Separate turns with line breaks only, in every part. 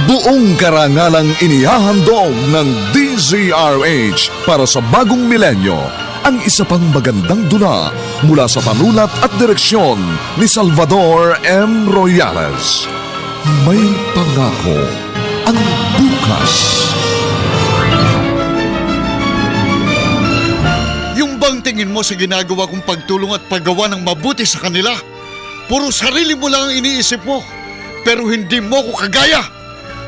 Buong karangalang inihahandog ng DZRH para sa bagong milenyo ang isa pang magandang dula mula sa panulat at direksyon ni Salvador M. Royales. May pangako ang bukas.
Yung bang tingin mo sa ginagawa kong pagtulong at paggawa ng mabuti sa kanila? Puro sarili mo lang ang iniisip mo, pero hindi mo ko kagaya.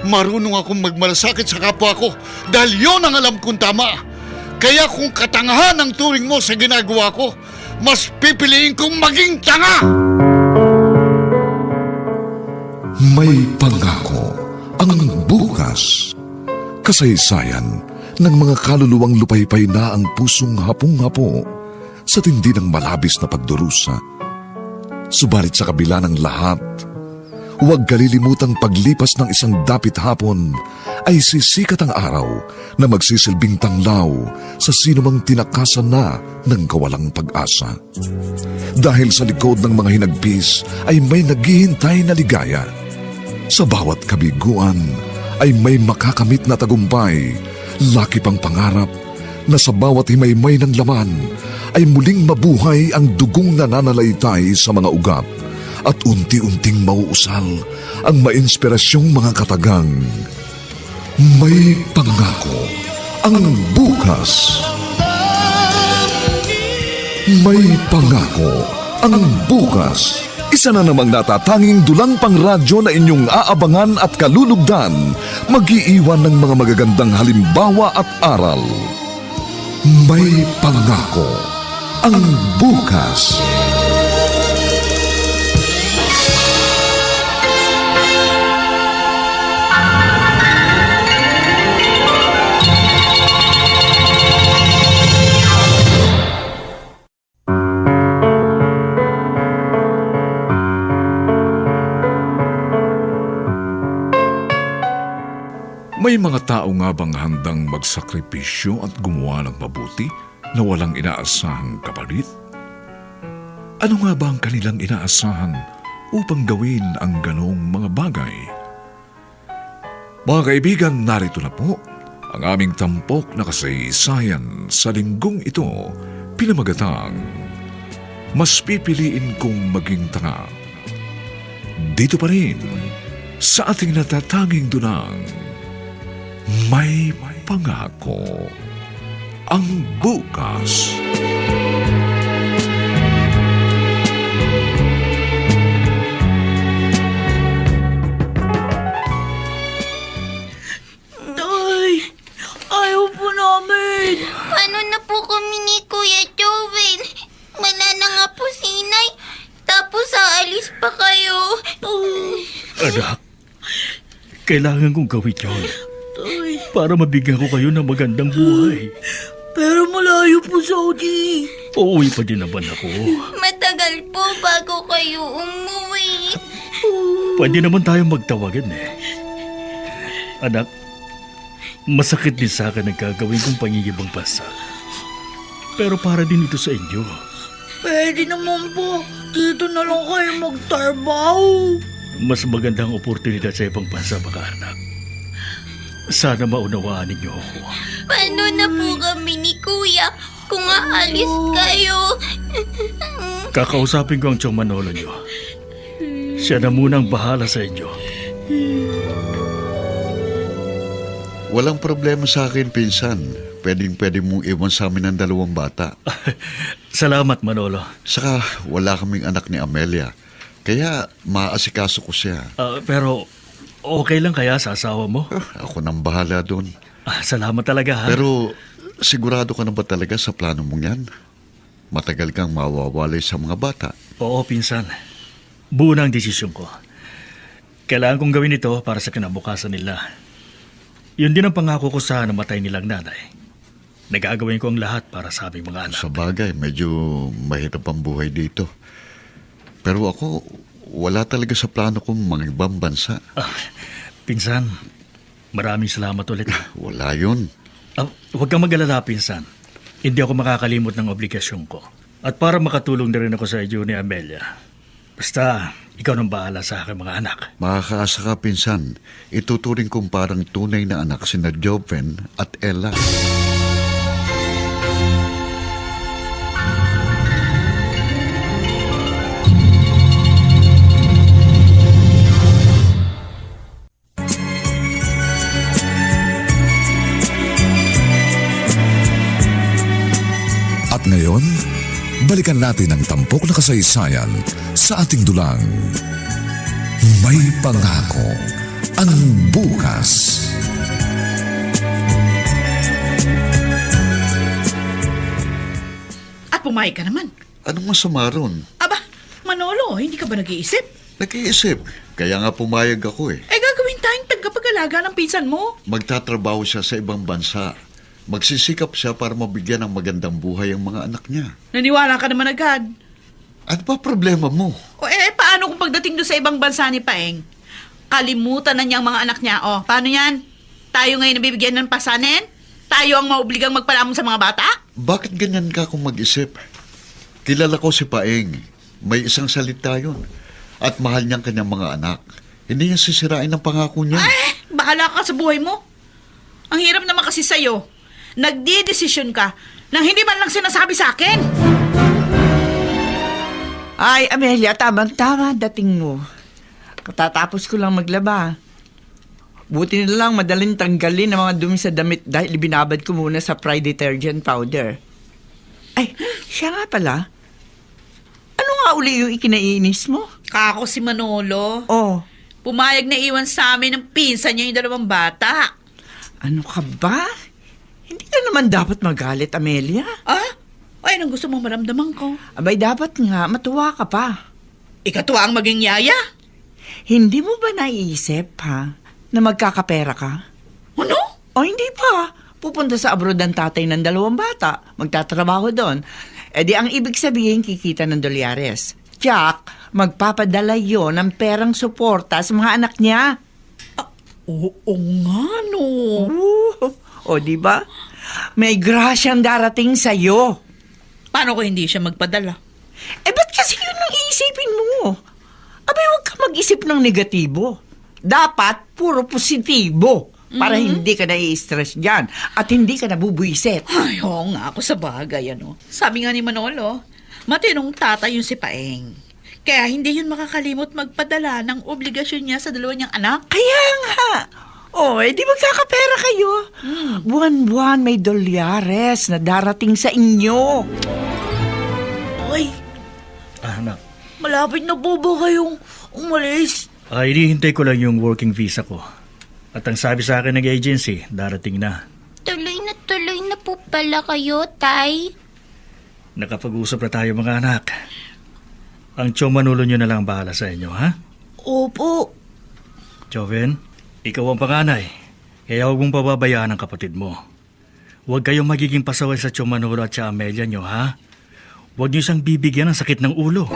Marunong akong magmalasakit sa kapwa ko dahil yon ang alam kong tama. Kaya kung katangahan ang turing mo sa ginagawa ko, mas pipiliin kong maging tanga!
May pangako ang bukas. Kasaysayan ng mga kaluluwang lupaypay na ang pusong hapong-hapo sa tindi ng malabis na pagdurusa. Subalit sa kabila ng lahat, huwag kalilimutang paglipas ng isang dapit hapon ay sisikat ang araw na magsisilbing tanglaw sa sinumang tinakasan na ng kawalang pag-asa. Dahil sa likod ng mga hinagpis ay may naghihintay na ligaya. Sa bawat kabiguan ay may makakamit na tagumpay, laki pang pangarap na sa bawat himaymay ng laman ay muling mabuhay ang dugong nananalaytay sa mga ugat at unti-unting mauusal ang mainspirasyong mga katagang. May pangako ang bukas. May pangako ang bukas. Isa na namang natatanging dulang pangradyo na inyong aabangan at kalulugdan, mag-iiwan ng mga magagandang halimbawa at aral. May pangako ang bukas. May mga tao nga bang handang magsakripisyo at gumawa ng mabuti na walang inaasahang kapalit? Ano nga ba ang kanilang inaasahan upang gawin ang ganong mga bagay? Mga kaibigan, narito na po ang aming tampok na kasaysayan sa linggong ito, pinamagatang Mas Pipiliin Kong Maging Tanga. Dito pa rin sa ating natatanging dunang May Pangako ang bukas.
Tay, ayaw po namin.
Paano na po kami ni Kuya Joven? Wala na nga po si Inay. Tapos aalis pa kayo.
Anak, kailangan kong gawin yun
Tay,
para mabigyan ko kayo ng magandang buhay.
pero malayo po Saudi.
Uuwi pa din naman ako.
Matagal po bago kayo umuwi.
Pwede naman tayo magtawagan eh. Anak, masakit din sa akin ang gagawin kong pangingibang bansa. Pero para din ito sa inyo.
Pwede naman po. Dito na lang kayo magtrabaho.
Mas magandang oportunidad sa ibang bansa, mga anak. Sana maunawaan ninyo ako.
Paano na po kami ni Kuya kung aalis kayo?
Kakausapin ko ang tiyong Manolo nyo. Siya na munang bahala sa inyo.
Walang problema sa akin, pinsan. Pwede mong iwan sa amin ang dalawang bata.
Salamat, Manolo.
Saka wala kaming anak ni Amelia. Kaya maaasikaso ko siya.
Pero okay lang kaya sa asawa mo?
Ako nang bahala doon.
Salamat talaga, ha?
Pero sigurado ka na ba talaga sa plano mong yan? Matagal kang mawawalay sa mga bata.
Oo, pinsan. Buo na ang desisyon ko. Kailangan kong gawin ito para sa kinabukasan nila. Yun din ang pangako ko sa namatay nilang nanay. Nagagawin ko ang lahat para sa aming mga anak.
Sa bagay, medyo mahirap ang buhay dito. Pero ako, wala talaga sa plano kong mga ibang bansa.
Pinsan, maraming salamat ulit.
Wala yun.
Huwag kang mag-alala, pinsan. Hindi ako makakalimot ng obligasyon ko. At para makatulong na rin ako sa iyo ni Amelia, Basta, ikaw nang bahala sa aking mga anak.
Makakaasa ka, pinsan. Ituturing kong parang tunay na anak sina Joven at Ella.
At ngayon, balikan natin ang tampok na kasaysayan sa ating dulang. May pangako ang bukas.
At pumayag ka naman.
Anong masama ron?
Aba, Manolo, hindi ka ba nag-iisip?
Nag-iisip. Kaya nga pumayag ako eh.
Gagawin tayong tagapag-alaga ng pinsan mo.
Magtatrabaho siya sa ibang bansa. Magsisikap siya para mabigyan ng magandang buhay ang mga anak niya.
Naniwala ka naman agad.
Ano ba problema mo?
Paano kung pagdating doon sa ibang bansa ni Paeng? Kalimutan na niya ang mga anak niya. Paano yan? Tayo ngayon nabibigyan ng pasanin? Tayo ang maubligang magpalamon sa mga bata?
Bakit ganyan ka kung mag-isip? Kilala ko si Paeng. May isang salita yun. At mahal niyang kanyang mga anak. Hindi niya sisirain ang pangako niya.
Bahala ka sa buhay mo. Ang hirap naman kasi sa'yo. Nagdidesisyon ka nang hindi man lang sinasabi sa akin.
Ay, Amelia, tamang-tama dating mo. Katatapos ko lang maglaba. Buti na lang madaling tanggalin ang mga dumi sa damit dahil binabad ko muna sa Pride detergent powder. Ay, siya nga pala. Ano nga uli yung ikinainis mo?
Kako si Manolo.
Oh,
Pumayag na iwan sa amin ng pinsan niya yung dalawang bata.
ano ka ba? Hindi ka naman dapat magalit, Amelia.
Ay, anong gusto mong maramdaman ko?
Abay, dapat nga matuwa ka pa.
Ikatuwa ang maging yaya.
Hindi mo ba naiisip, ha, na magkakapera ka?
Ano?
O hindi pa. Pupunta sa abroad ang tatay ng dalawang bata. Magtatrabaho doon. E di ang ibig sabihin kikita ng dolyares. Jack, magpapadala yon ng perang suporta sa mga anak niya.
Oo nga, no.
O di ba? May grasyang darating sa'yo.
Paano ko hindi siya magpadala?
Ba't kasi yun ang iisipin mo? Abay, huwag ka mag-isip ng negatibo. Dapat puro positibo. Para hindi ka nai-stress dyan at hindi ka nabubuisit.
Ay, oo nga ako sa bagay, ano. Sabi nga ni Manolo, matinong tatay yung si Paeng. Kaya hindi yun makakalimot magpadala ng obligasyon niya sa dalawa niyang anak.
Kaya nga. Di magkakapera kayo. Buwan-buwan may dolyares na darating sa inyo.
Ay,
Anak,
malapit na po ba kayong umalis?
hinihintay ko lang yung working visa ko. At ang sabi sa akin ng agency, darating na.
Tuloy na po pala kayo, Tay.
Nakapag-usap na tayo mga anak. Ang Tiyong Manolo nyo na lang bahala sa inyo, ha?
Opo.
Joven, ikaw ang panganay. Kaya huwag mong pababayaan ang kapatid mo. Huwag kayong magiging pasaway sa Tiyong Manolo at sa Amelia nyo, ha? Huwag niyo siyang bibigyan ng sakit ng ulo.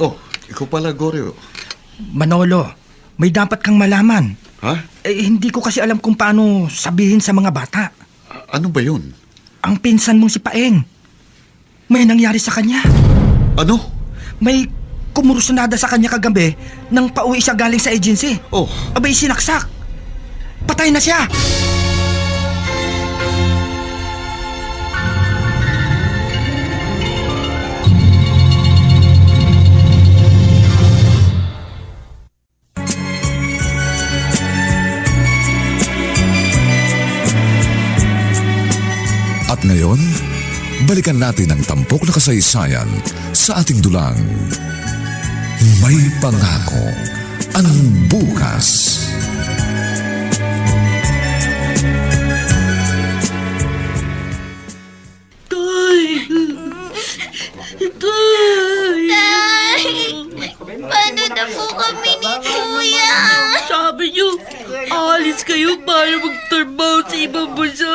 Oh, ikaw pala, Goryo.
Manolo, may dapat kang malaman.
Ha?
Hindi ko kasi alam kung paano sabihin sa mga bata.
Ano ba yun?
Ang pinsan mong si Paeng. May nangyari sa kanya.
Ano?
May kumurusunada sa kanya kagabi nang pauwi siya galing sa agency.
Oh,
Abay, sinaksak. Patay na siya.
At ngayon, balikan natin ang tampok na kasaysayan sa ating dulang. May pangako ang bukas.
Tay! Tay!
Paano na po kami ni Kuya?
Sabi niyo, aalis tayo magtrabaho sa ibang bansa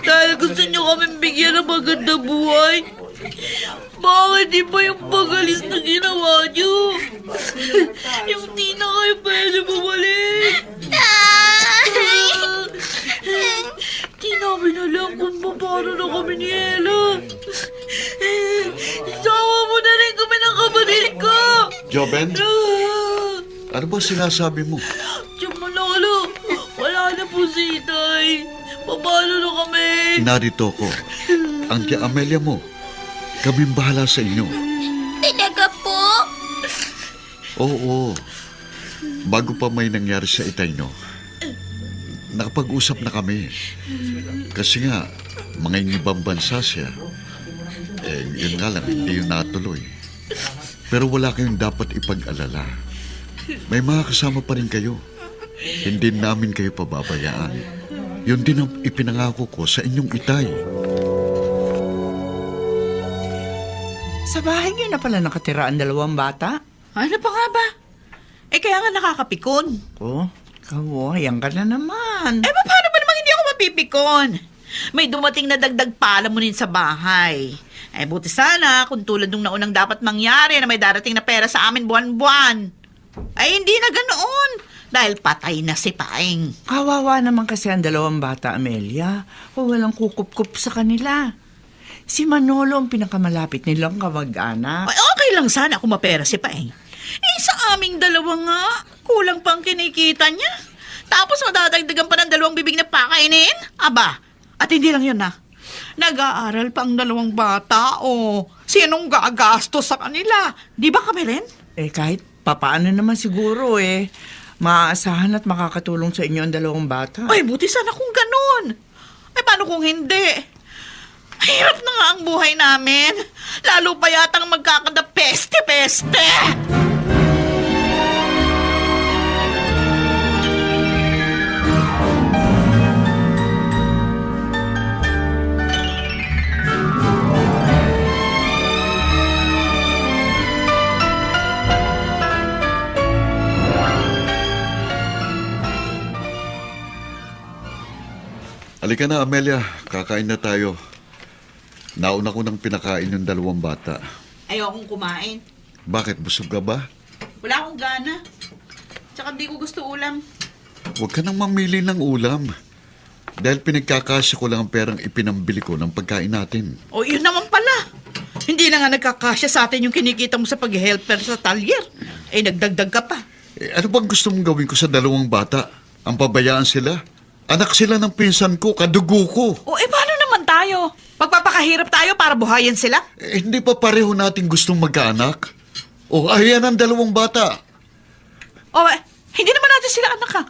dahil gusto nyo kami bigyan ng magandang buhay. Bakit di ba yung pag-alis na ginawa nyo? Yung di na kayo pwede bumalik. Di namin alam kung paano na kami ni Ella. Isawa mo na rin kami ng kapatid ko.
Joven, ano ba sinasabi mo?
Lolo, wala na po si Itay. Paano na kami?
Narito ko. Ang tia Amelia mo. Kaming bahala sa inyo.
Talaga po?
Oo. Bago pa may nangyari sa itay, no? Nakapag-usap na kami. Kasi nga, mga ibang bansa siya. Yun nga lang, hindi yun natuloy. Pero wala kayong dapat ipag-alala. May mga kasama pa rin kayo. Hindi namin kayo pababayaan. Yun din ang ipinangako ko sa inyong itay.
Sa bahay niyo na pala nakatira ang 2 bata?
Ano pa nga ba? Kaya nga nakakapikon.
Oh, kawayan ka na naman.
Paano ba naman hindi ako mapipikon? May dumating na dagdag palamunin sa bahay. Buti sana kung tulad nung naunang dapat mangyari na may darating na pera sa amin buwan-buwan. Hindi na ganoon. Dahil patay na si Paeng.
Kawawa naman kasi ang 2 bata, Amelia. O walang kukup-kup sa kanila. Si Manolo ang pinakamalapit nilang kamag-anak.
Okay lang sana kung mapera si Paeng. Sa aming 2 nga, kulang pang kinikita niya. Tapos madadagdagan pa ng 2 bibig na pakainin? Aba, at hindi lang yun nag-aaral pa ang 2 bata sinong gagastos sa kanila? Di ba kami rin?
Kahit papaano naman siguro maaasahan at makakatulong sa inyo ang 2 bata.
Buti sana kung ganun. Paano kung hindi? Hirap na nga ang buhay namin. Lalo pa yatang magkakanda peste-peste.
Halika na, Amelia. Kakain na tayo. Nauna ko nang pinakain yung 2 bata.
Ayokong kumain.
Bakit? Busog ka ba?
Wala akong gana. Tsaka di ko gusto ulam.
Huwag ka nang mamili ng ulam. Dahil pinagkakasya ko lang ang perang ipinambili ko ng pagkain natin.
Yun naman pala. Hindi na nga nagkakasya sa atin yung kinikita mo sa pag-helper sa talyer. Nagdagdag ka pa.
Ano bang gusto mong gawin ko sa 2 bata? Ang pabayaan sila? Anak sila ng pinsan ko, kadugo ko.
Paano naman tayo? Magpapakahirap tayo para buhayin sila?
Hindi pa pareho natin gustong magkaanak? Ayan ang 2 bata.
Hindi naman natin sila anak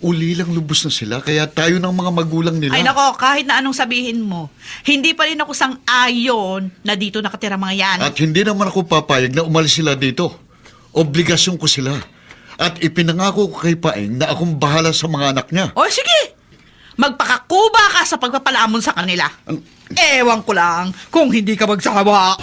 Uli lang lubos na sila, kaya tayo ng mga magulang nila.
Ay nako, kahit na anong sabihin mo, hindi pa rin ako sang-ayon na dito nakatira mga yan.
At hindi naman ako papayag na umalis sila dito. Obligasyon ko sila. At ipinangako ko kay Paeng na akong bahala sa mga anak niya.
Sige! Magpakakuba ka sa pagpapalamon sa kanila. Ewan ko lang kung hindi ka magsawa.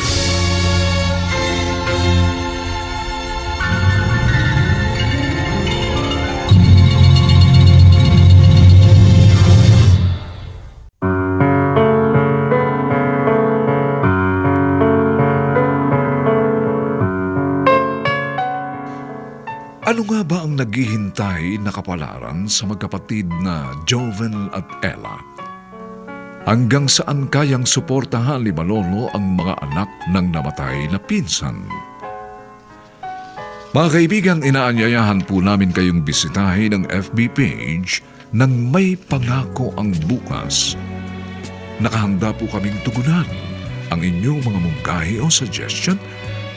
Ano nga ba ang naghihintay na kapalaran sa magkapatid na Joven at Ella? Hanggang saan kayang suportahan ni Manolo ang mga anak ng namatay na pinsan? Mga kaibigan, inaanyayahan po namin kayong bisitahin ang FB page ng May Pangako ang Bukas. Nakahanda po kaming tugunan ang inyong mga mungkahi o suggestion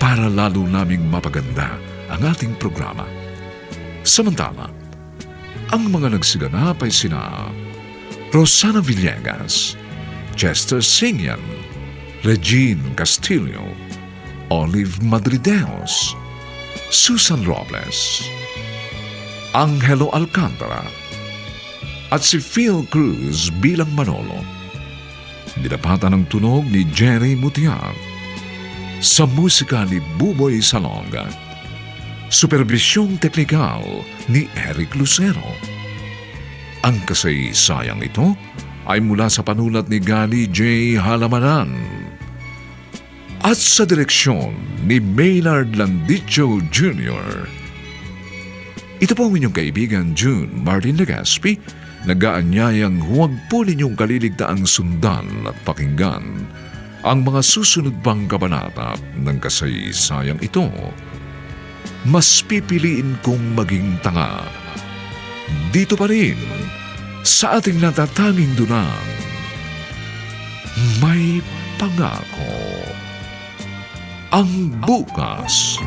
para lalo naming mapaganda ang ating programa. Samantala, ang mga nagsiganap ay sina Rosana Villegas, Chester Singyan, Regine Castillo, Olive Madrideos, Susan Robles, Angelo Alcantara, at si Phil Cruz bilang Manolo. Dinapatan ng tunog ni Jerry Mutiar, sa musika ni Buboy Salonga, supervisyong teknikal ni Eric Lucero. Ang kasaysayang ito ay mula sa panulat ni Gani J. Halamanan at sa direksyon ni Maynard Landicho Jr. Ito po ang inyong kaibigan June Martin Legaspi, nag-aanyayang huwag po ninyong kaliligtaang sundan at pakinggan ang mga susunod pang kabanata ng kasaysayang ito. Mas pipiliin kong maging tanga. Dito pa rin, sa ating natatanging dunang, may pangako ang bukas.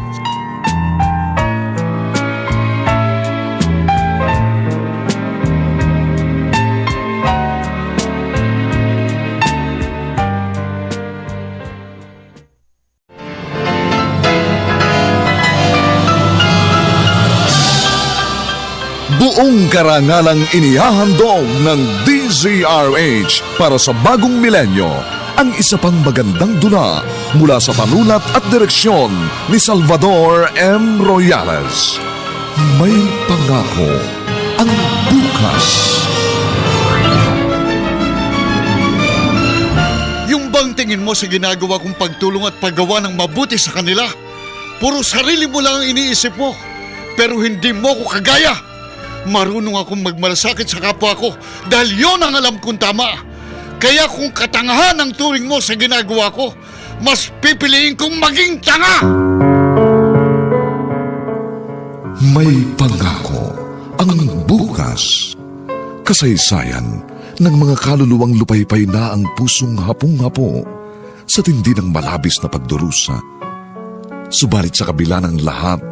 Buong karangalang inihahandog ng DZRH para sa bagong milenyo ang isa pang magandang dula mula sa panulat at direksyon ni Salvador M. Royales. May pangako ang bukas.
Yung bang tingin mo sa ginagawa kong pagtulong at paggawa ng mabuti sa kanila? Puro sarili mo lang ang iniisip mo, pero hindi mo ko kagaya. Marunong akong magmalasakit sa kapwa ko dahil yon ang alam kong tama. Kaya kung katangahan ang turing mo sa ginagawa ko, mas pipiliin kong maging tanga!
May pangako ang bukas. Kasaysayan ng mga kaluluwang lupaypay na ang pusong hapong-hapo sa tindi ng malabis na pagdurusa. Subalit sa kabila ng lahat,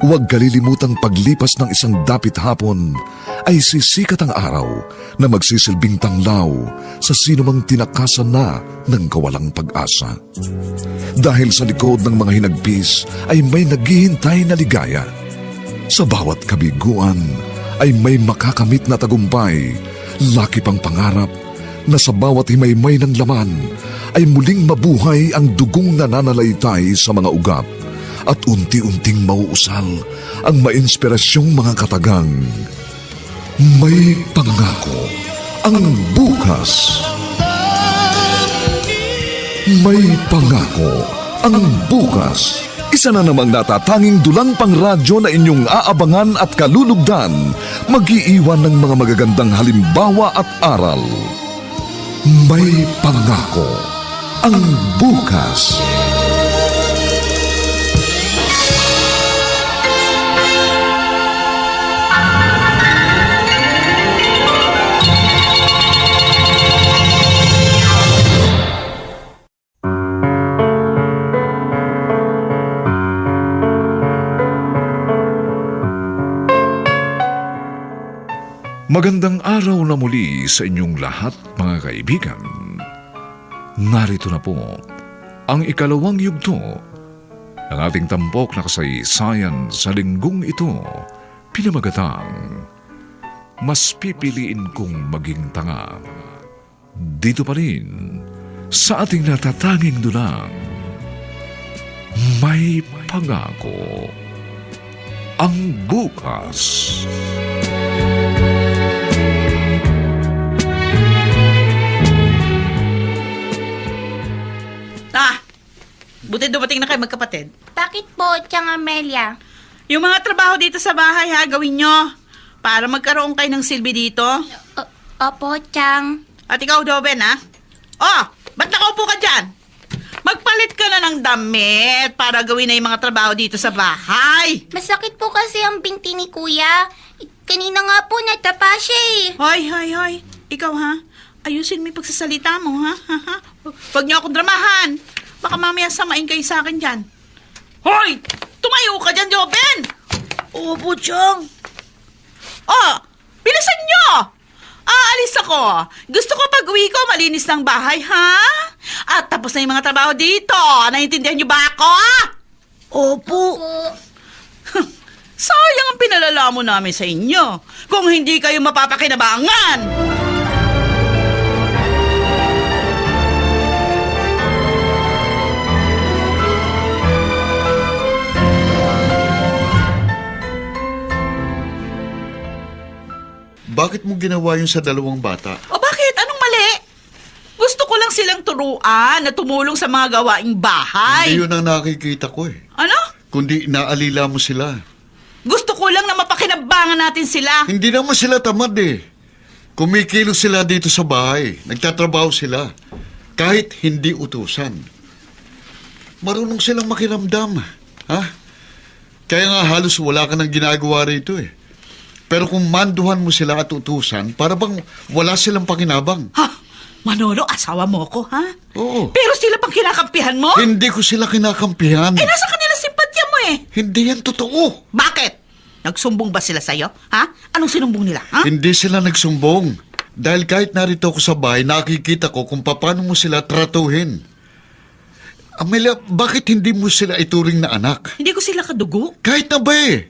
huwag kalilimutang paglipas ng isang dapit hapon ay sisikat ang araw na magsisilbing tanglaw sa sinumang tinakasan na ng kawalang pag-asa. Dahil sa likod ng mga hinagpis ay may naghihintay na ligaya. Sa bawat kabiguan ay may makakamit na tagumpay, laki pang pangarap na sa bawat himaymay ng laman ay muling mabuhay ang dugong nananalaytay sa mga ugat at unti-unting mauusal ang mainspirasyong mga katagang. May pangako ang bukas. May pangako ang bukas. Isa na namang natatanging dulang pangradyo na inyong aabangan at kalulugdan, mag-iiwan ng mga magagandang halimbawa at aral. May pangako ang bukas. Magandang araw na muli sa inyong lahat, mga kaibigan. Narito na po ang ikalawang yugto ng ating tampok na kasaysayan sa linggong ito, pinamagatang Mas Pipiliin Kong Maging Tanga. Dito pa rin sa ating natatanging dunang, may pangako ang bukas.
Buti dumating na kayo magkapatid.
Bakit po, Tiyang Amelia?
Yung mga trabaho dito sa bahay ha, gawin nyo. Para magkaroon kayo ng silbi dito.
Opo, Tiyang.
At ikaw, Doben, ha? Oh, ba't nakaupo ka dyan? Magpalit ka na ng damit para gawin na yung mga trabaho dito sa bahay.
Masakit po kasi ang binti ni Kuya. Kanina nga po natapa siya eh.
Hoy. Ikaw, ha? Ayusin mo yung pagsasalita mo, ha? Huwag niyo akong dramahan. Baka mamaya samain kayo sa akin dyan. Hoy! Tumayo ka dyan, Joben! Opo, Chong. Oh! Bilisan nyo! Aalis ako. Gusto ko pag-uwi ko, malinis ng bahay, ha? At tapos na yung mga trabaho dito. Naintindihan nyo ba ako? Opo. Sayang ang pinalala mo namin sa inyo kung hindi kayo mapapakinabangan.
bakit mo ginawa yun sa dalawang bata?
O bakit? Anong mali? Gusto ko lang silang turuan na tumulong sa mga gawaing bahay.
Hindi yun ang nakikita ko eh.
Ano?
Kundi inaalila mo sila.
Gusto ko lang na mapakinabangan natin sila.
Hindi naman sila tamad eh. Kumikilos sila dito sa bahay. Nagtatrabaho sila. Kahit hindi utusan. Marunong silang makiramdam. Ha? Kaya nga halos wala ka nang ginagawa rito eh. Pero kung manduhan mo sila at utusan, para bang wala silang pakinabang.
Ha? Manolo, asawa mo ko, ha?
Oo.
Pero sila pang kinakampihan mo?
Hindi ko sila kinakampihan.
Eh, nasa kanila simpatya mo eh.
Hindi yan totoo.
Bakit? Nagsumbong ba sila sa'yo? Ha? Anong sinumbong nila, ha?
Hindi sila nagsumbong. Dahil kahit narito ako sa bahay, nakikita ko kung paano mo sila tratuhin. Amelia, bakit hindi mo sila ituring na anak?
Hindi ko sila kadugo.
Kahit na ba eh.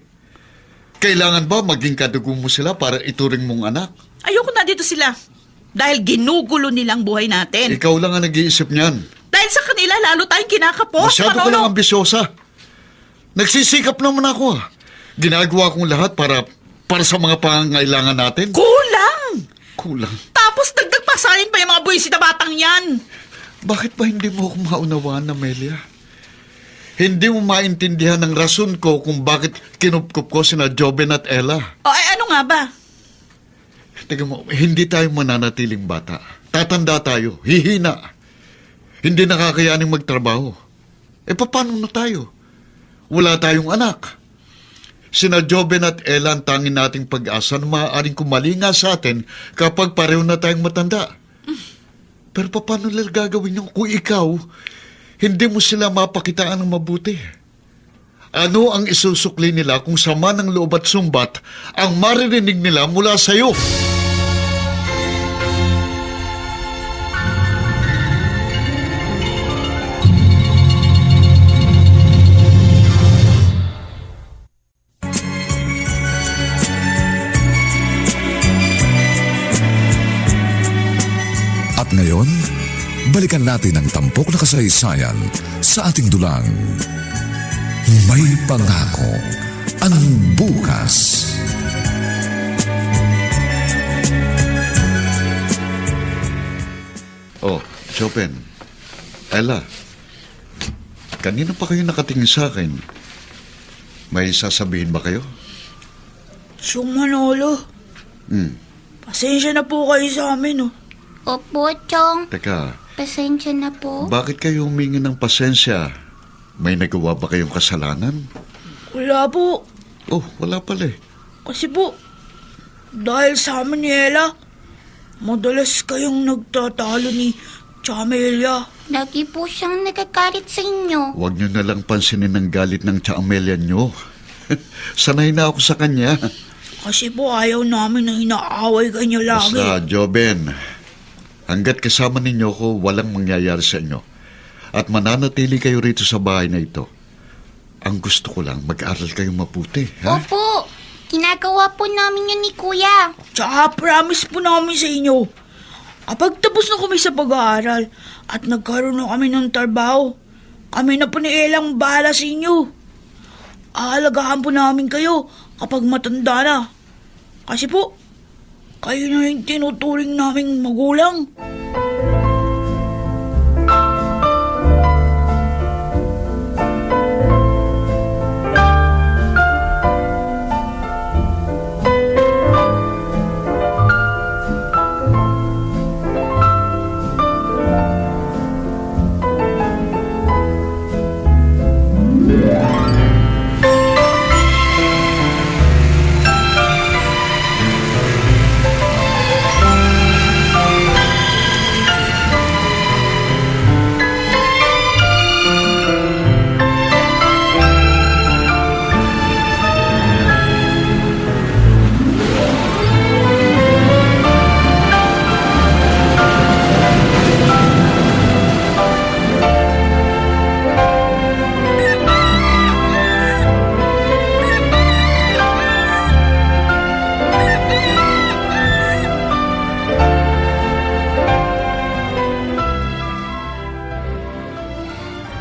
Kailangan ba maging kadugo mo sila para ituring mong anak?
Ayoko na dito sila. Dahil ginugulo nilang buhay natin.
Ikaw lang ang nag-iisip niyan.
Dahil sa kanila, lalo tayong kinakapos,
Masyado ka lang ambisyosa. Nagsisikap naman ako. Ginagawa kong lahat para sa mga pangangailangan natin.
Kulang!
Kulang.
Tapos dagdag pasalin pa yung mga buwisit na batang yan.
Bakit ba hindi mo ako maunawaan, Amelia? Hindi mo maintindihan ang rason ko kung bakit kinupkup ko sina Joven at Ella.
O, ano nga ba?
Teka mo, hindi tayo mananatiling bata. Tatanda tayo, hihina. Hindi nakakayaning magtrabaho. E paano na tayo? Wala tayong anak. Sina Joven at Ella ang tanging nating pag-asa na maaaring kumalinga sa atin kapag pareho na tayong matanda. Pero paano nila gagawin yung kung ikaw, hindi mo sila mapakitaan ng mabuti? Ano ang isusukli nila kung sama ng loob at sumbat ang maririnig nila mula sa iyo?
At ngayon, balikan natin ang tampok na kasaysayan sa ating dulang. May pangako ang bukas.
Oh, Chopin. Ella. Kanina pa kayo nakatingin sa akin. May sasabihin ba kayo?
Siyong Manolo, pasensya na po kayo sa amin, oh.
Opo, Chong.
Teka,
Pasensya na po.
bakit kayo humingi ng pasensya? May nagawa ba kayong kasalanan?
Wala po.
Oh, wala pala eh.
Kasi po, dahil sa amin ni Ella, madalas kayong nagtatalo ni Chamelia.
Lagi po siyang nagagalit sa inyo.
Huwag niyo na lang pansinin ang galit ng Chamelia niyo. Sanay na ako sa kanya.
Kasi po ayaw namin na inaaway kanyo lagi.
Basta, Joben, hanggat kasama ninyo ko, walang mangyayari sa inyo. At mananatili kayo rito sa bahay na ito. Ang gusto ko lang, mag-aral kayong mabuti, ha?
Opo, ginagawa po namin yun ni Kuya.
Tsaka promise po namin sa inyo, kapag tapos na kami sa pag-aaral at nagkaroon na kami ng trabaho, kami na po ni Elang bahala sa inyo. Aalagaan po namin kayo kapag matanda na. Kasi po, kayo na yung tinuturing naming magulang.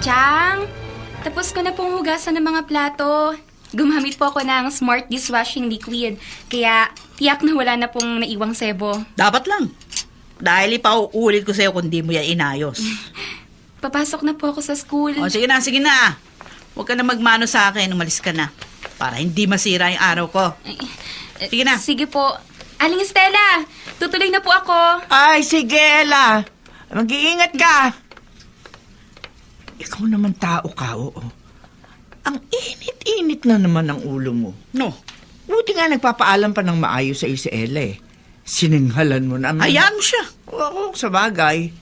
Chang, tapos ko na pong hugasan ng mga plato. Gumamit po ako ng Smart Dishwashing Liquid. Kaya tiyak na wala na pong naiwang sebo.
Dapat lang. Dahil ipauulit ko sa'yo kung di mo yan inayos.
Papasok na po ako sa school.
O, sige na, sige na. Huwag ka na magmano sa akin, umalis ka na. Para hindi masira yung araw ko. Sige na.
Sige po. Aling Estela, tutuloy na po ako.
Ay, sige, Ella. Mag-iingat ka. Ikaw naman tao ka, oo. Ang init-init na naman ang ulo mo.
No.
Buti nga nagpapaalam pa ng maayos sa si Ella eh. Sininghalan mo naman.
Hayaan mo siya.
Oo, sa bagay.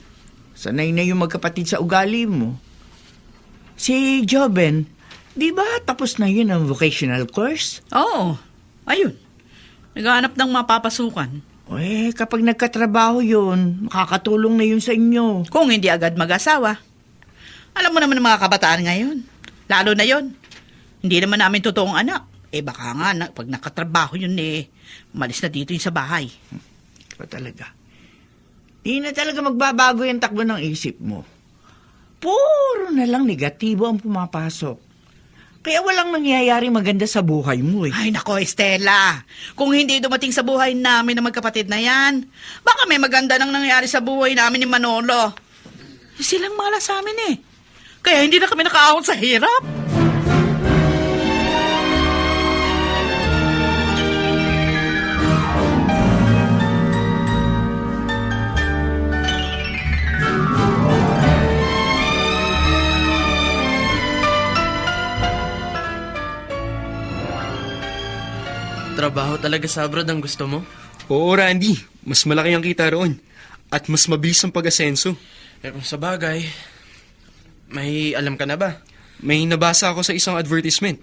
Sanay na yung magkapatid sa ugali mo. Si Joben, di ba tapos na yun ang vocational course?
Oo. Ayun. Naghahanap ng mapapasukan.
Eh, kapag nagkatrabaho yun, makakatulong na yun sa inyo.
Kung hindi agad mag-asawa. Alam mo naman ang mga kabataan ngayon. Lalo na yon. Hindi naman namin totoong anak. Eh baka nga, pag nakatrabaho yun malis na dito yung sa bahay.
Ikaw talaga. Di na talaga magbabago yung takbo ng isip mo. Puro na lang negatibo ang pumapasok. Kaya walang nangyayari maganda sa buhay mo eh.
Ay nako, Estela. Kung hindi dumating sa buhay namin na magkapatid na yan, baka may maganda nang nangyari sa buhay namin ni Manolo. Silang mala sa amin eh. Kaya hindi na kami nakaahon sa hirap.
Trabaho talaga sa abroad ang gusto mo?
Oo, Randy. Mas malaki ang kita roon. At mas mabilis ang pag-asenso.
Eh kung sa bagay, may alam ka na ba?
May nabasa ako sa isang advertisement.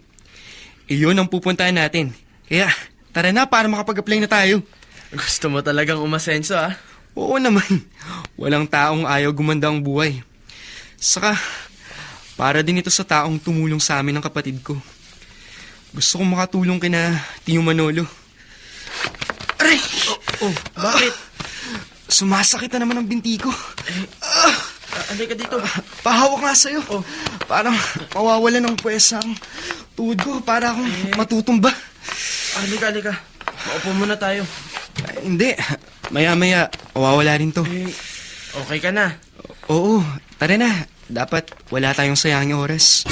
Iyon ang pupuntahan natin. Kaya, tara na para makapag-apply na tayo.
Gusto mo talagang umasenso ah?
Oo naman. Walang taong ayaw gumanda ang buhay. Saka, para din ito sa taong tumulong sa amin ng kapatid ko. Gusto kong makatulong kina Tio Manolo. Aray!
Bakit?
Sumasakit na naman ang binti ko.
Anday ka dito.
Pahawak nga sa'yo. Parang mawawalan ng puwesa ang tuhod ko para akong matutumba.
Halika. Maupo muna tayo.
Ay, hindi. Maya-maya, mawawala rin to.
Okay ka na?
Oo, tara na. Dapat wala tayong sayanging oras.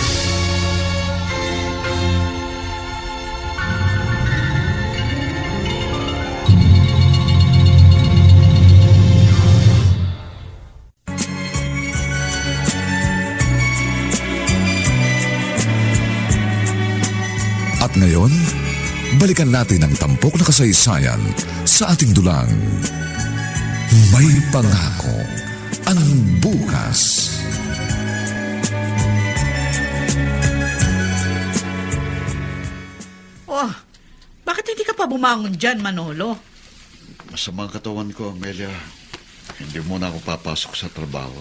At ngayon, balikan natin ang tampok na kasaysayan sa ating dulang. May pangako ang bukas.
Oh, bakit hindi ka pa bumangon dyan, Manolo?
Masamang katawan ko, Amelia. Hindi muna ako papasok sa trabaho.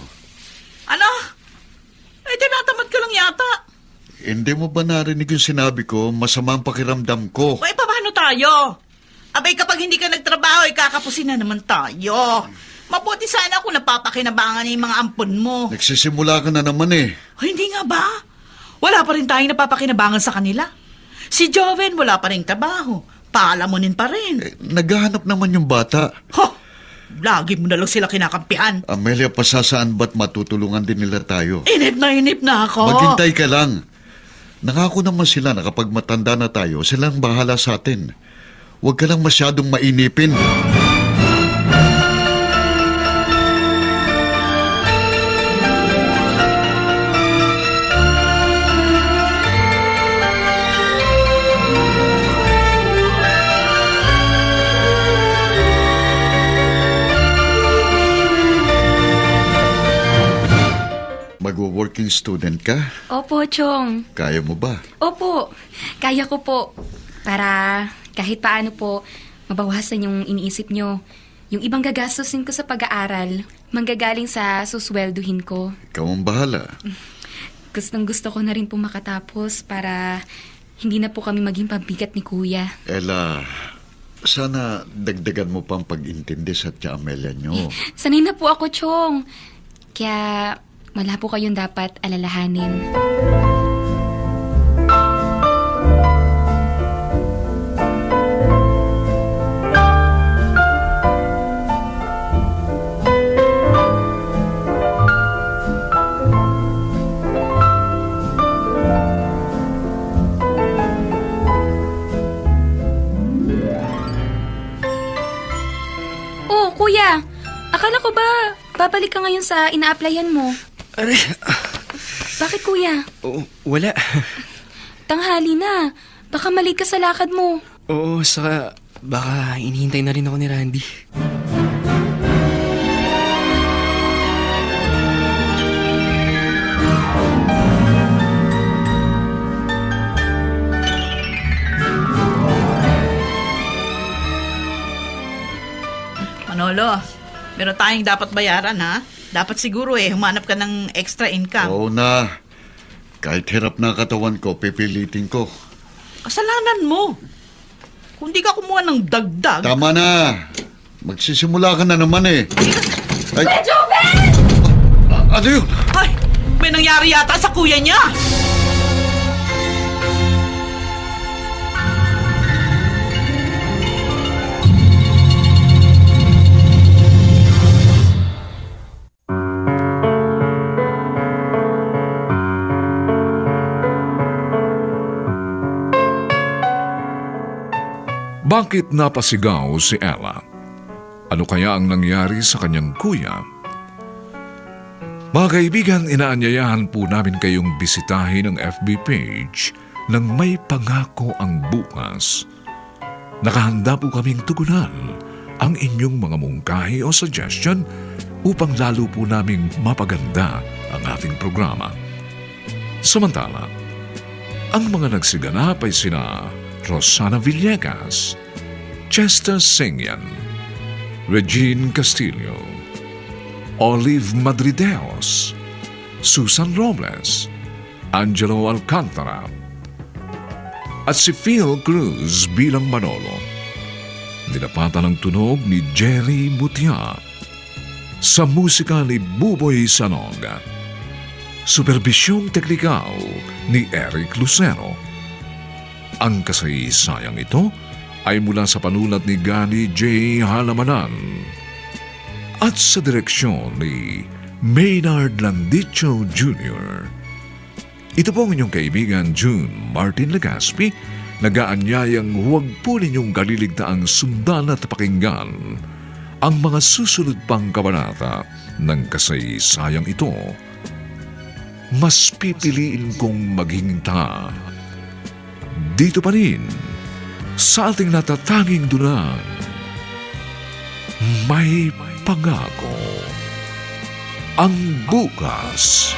Ano? Eh, tinatamad ka lang yata.
Hindi mo ba narinig yung sinabi ko, masamang pakiramdam ko?
O, paano tayo? Abay, kapag hindi ka nagtrabaho, kakapusin na naman tayo. Mabuti sana kung napapakinabangan yung mga ampon mo.
Nagsisimula ka na naman eh.
O, hindi nga ba? Wala pa rin tayong napapakinabangan sa kanila. Si Joven, wala pa rin trabaho. Paalamunin pa rin.
Naghahanap naman yung bata.
Ho! Lagi mo na lang sila kinakampihan.
Amelia, pasasaan ba't matutulungan din nila tayo?
Inip na ako.
Maghintay ka lang. Nangako naman sila na kapag matanda na tayo, silang bahala sa atin. Huwag ka lang masyadong mainipin. Magwo-working student ka?
Opo, Chong.
Kaya mo ba?
Opo, kaya ko po. Para kahit paano po, mabawasan yung iniisip nyo. Yung ibang gagastusin ko sa pag-aaral, manggagaling sa suswelduhin ko.
Ikaw ang bahala.
Gustong gusto ko na rin po makatapos para hindi na po kami maging pabigat ni Kuya.
Ella, sana dagdagan mo pang pag-intindi sa tia Amelia nyo.
Sanay na po ako, Chong. Kaya wala po kayong dapat alalahanin. ngayon sa ina-applyan mo?
Aray,
Bakit kuya?
wala.
Tanghali na. Baka mali ka sa lakad mo.
Oo, saka baka inihintay na rin ako ni Randy.
Manolo, meron tayong dapat bayaran, ha? Dapat siguro humanap ka ng extra income.
Oo na. Kahit hirap na katawan ko, pipilitin ko.
Kasalanan mo. Kung di ka kumuha ng dagdag...
Tama na. Magsisimula ka na naman eh. Ay. Ano yun?
Ay, may nangyari yata sa kuya niya.
Bakit napasigaw si Ella? Ano kaya ang nangyari sa kanyang kuya? Mga kaibigan, inaanyayahan po namin kayong bisitahin ang FB page ng May Pangako ang Bukas. Nakahanda po kaming tugunan ang inyong mga mungkahi o suggestion upang lalo po naming mapaganda ang ating programa. Samantala, ang mga nagsiganap ay sina Rosana Villegas, Chester Singyan, Regine Castillo, Olive Madrideos, Susan Robles, Angelo Alcantara, at si Phil Cruz bilang Manolo. Nilapatan ang tunog ni Jerry Mutia, sa musika ni Buboy Sanog, superbisyong teknikal ni Eric Lucero. Ang kasaysayang ito ay mula sa panulat ni Gani J. Halamanan at sa direksyon ni Maynard Landicho Jr. Ito po ang inyong kaibigan June Martin Legaspi, nagaanyayang huwag po ninyong kaliligtaang sundan at pakinggan ang mga susunod pang kabanata ng kasaysayang ito. Mas pipiliin kong maghinta dito pa rin sa ating natatanging dunang May Pangako ang Bukas.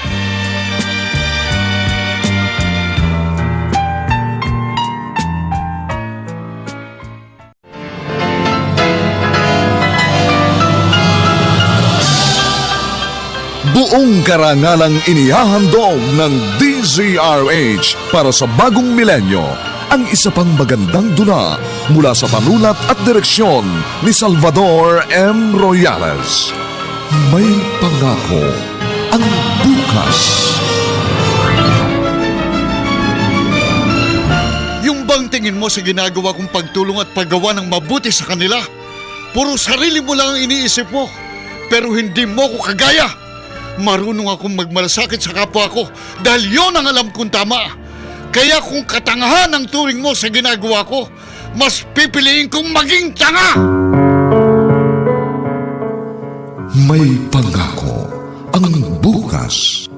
Buong karangalang inihahandog ng DZRH para sa bagong milenyo ang isa pang magandang dula mula sa panulat at direksyon ni Salvador M. Royales. May Pangako ang Bukas.
Yung bang tingin mo sa ginagawa kong pagtulong at paggawa ng mabuti sa kanila? Puro sarili mo lang ang iniisip mo, pero hindi mo ko kagaya. Marunong akong magmalasakit sa kapwa ko dahil yon ang alam kong tama. Kaya kung katangahan ang turing mo sa ginagawa ko, mas pipiliin kong maging tanga!
May Pangako ang Bukas.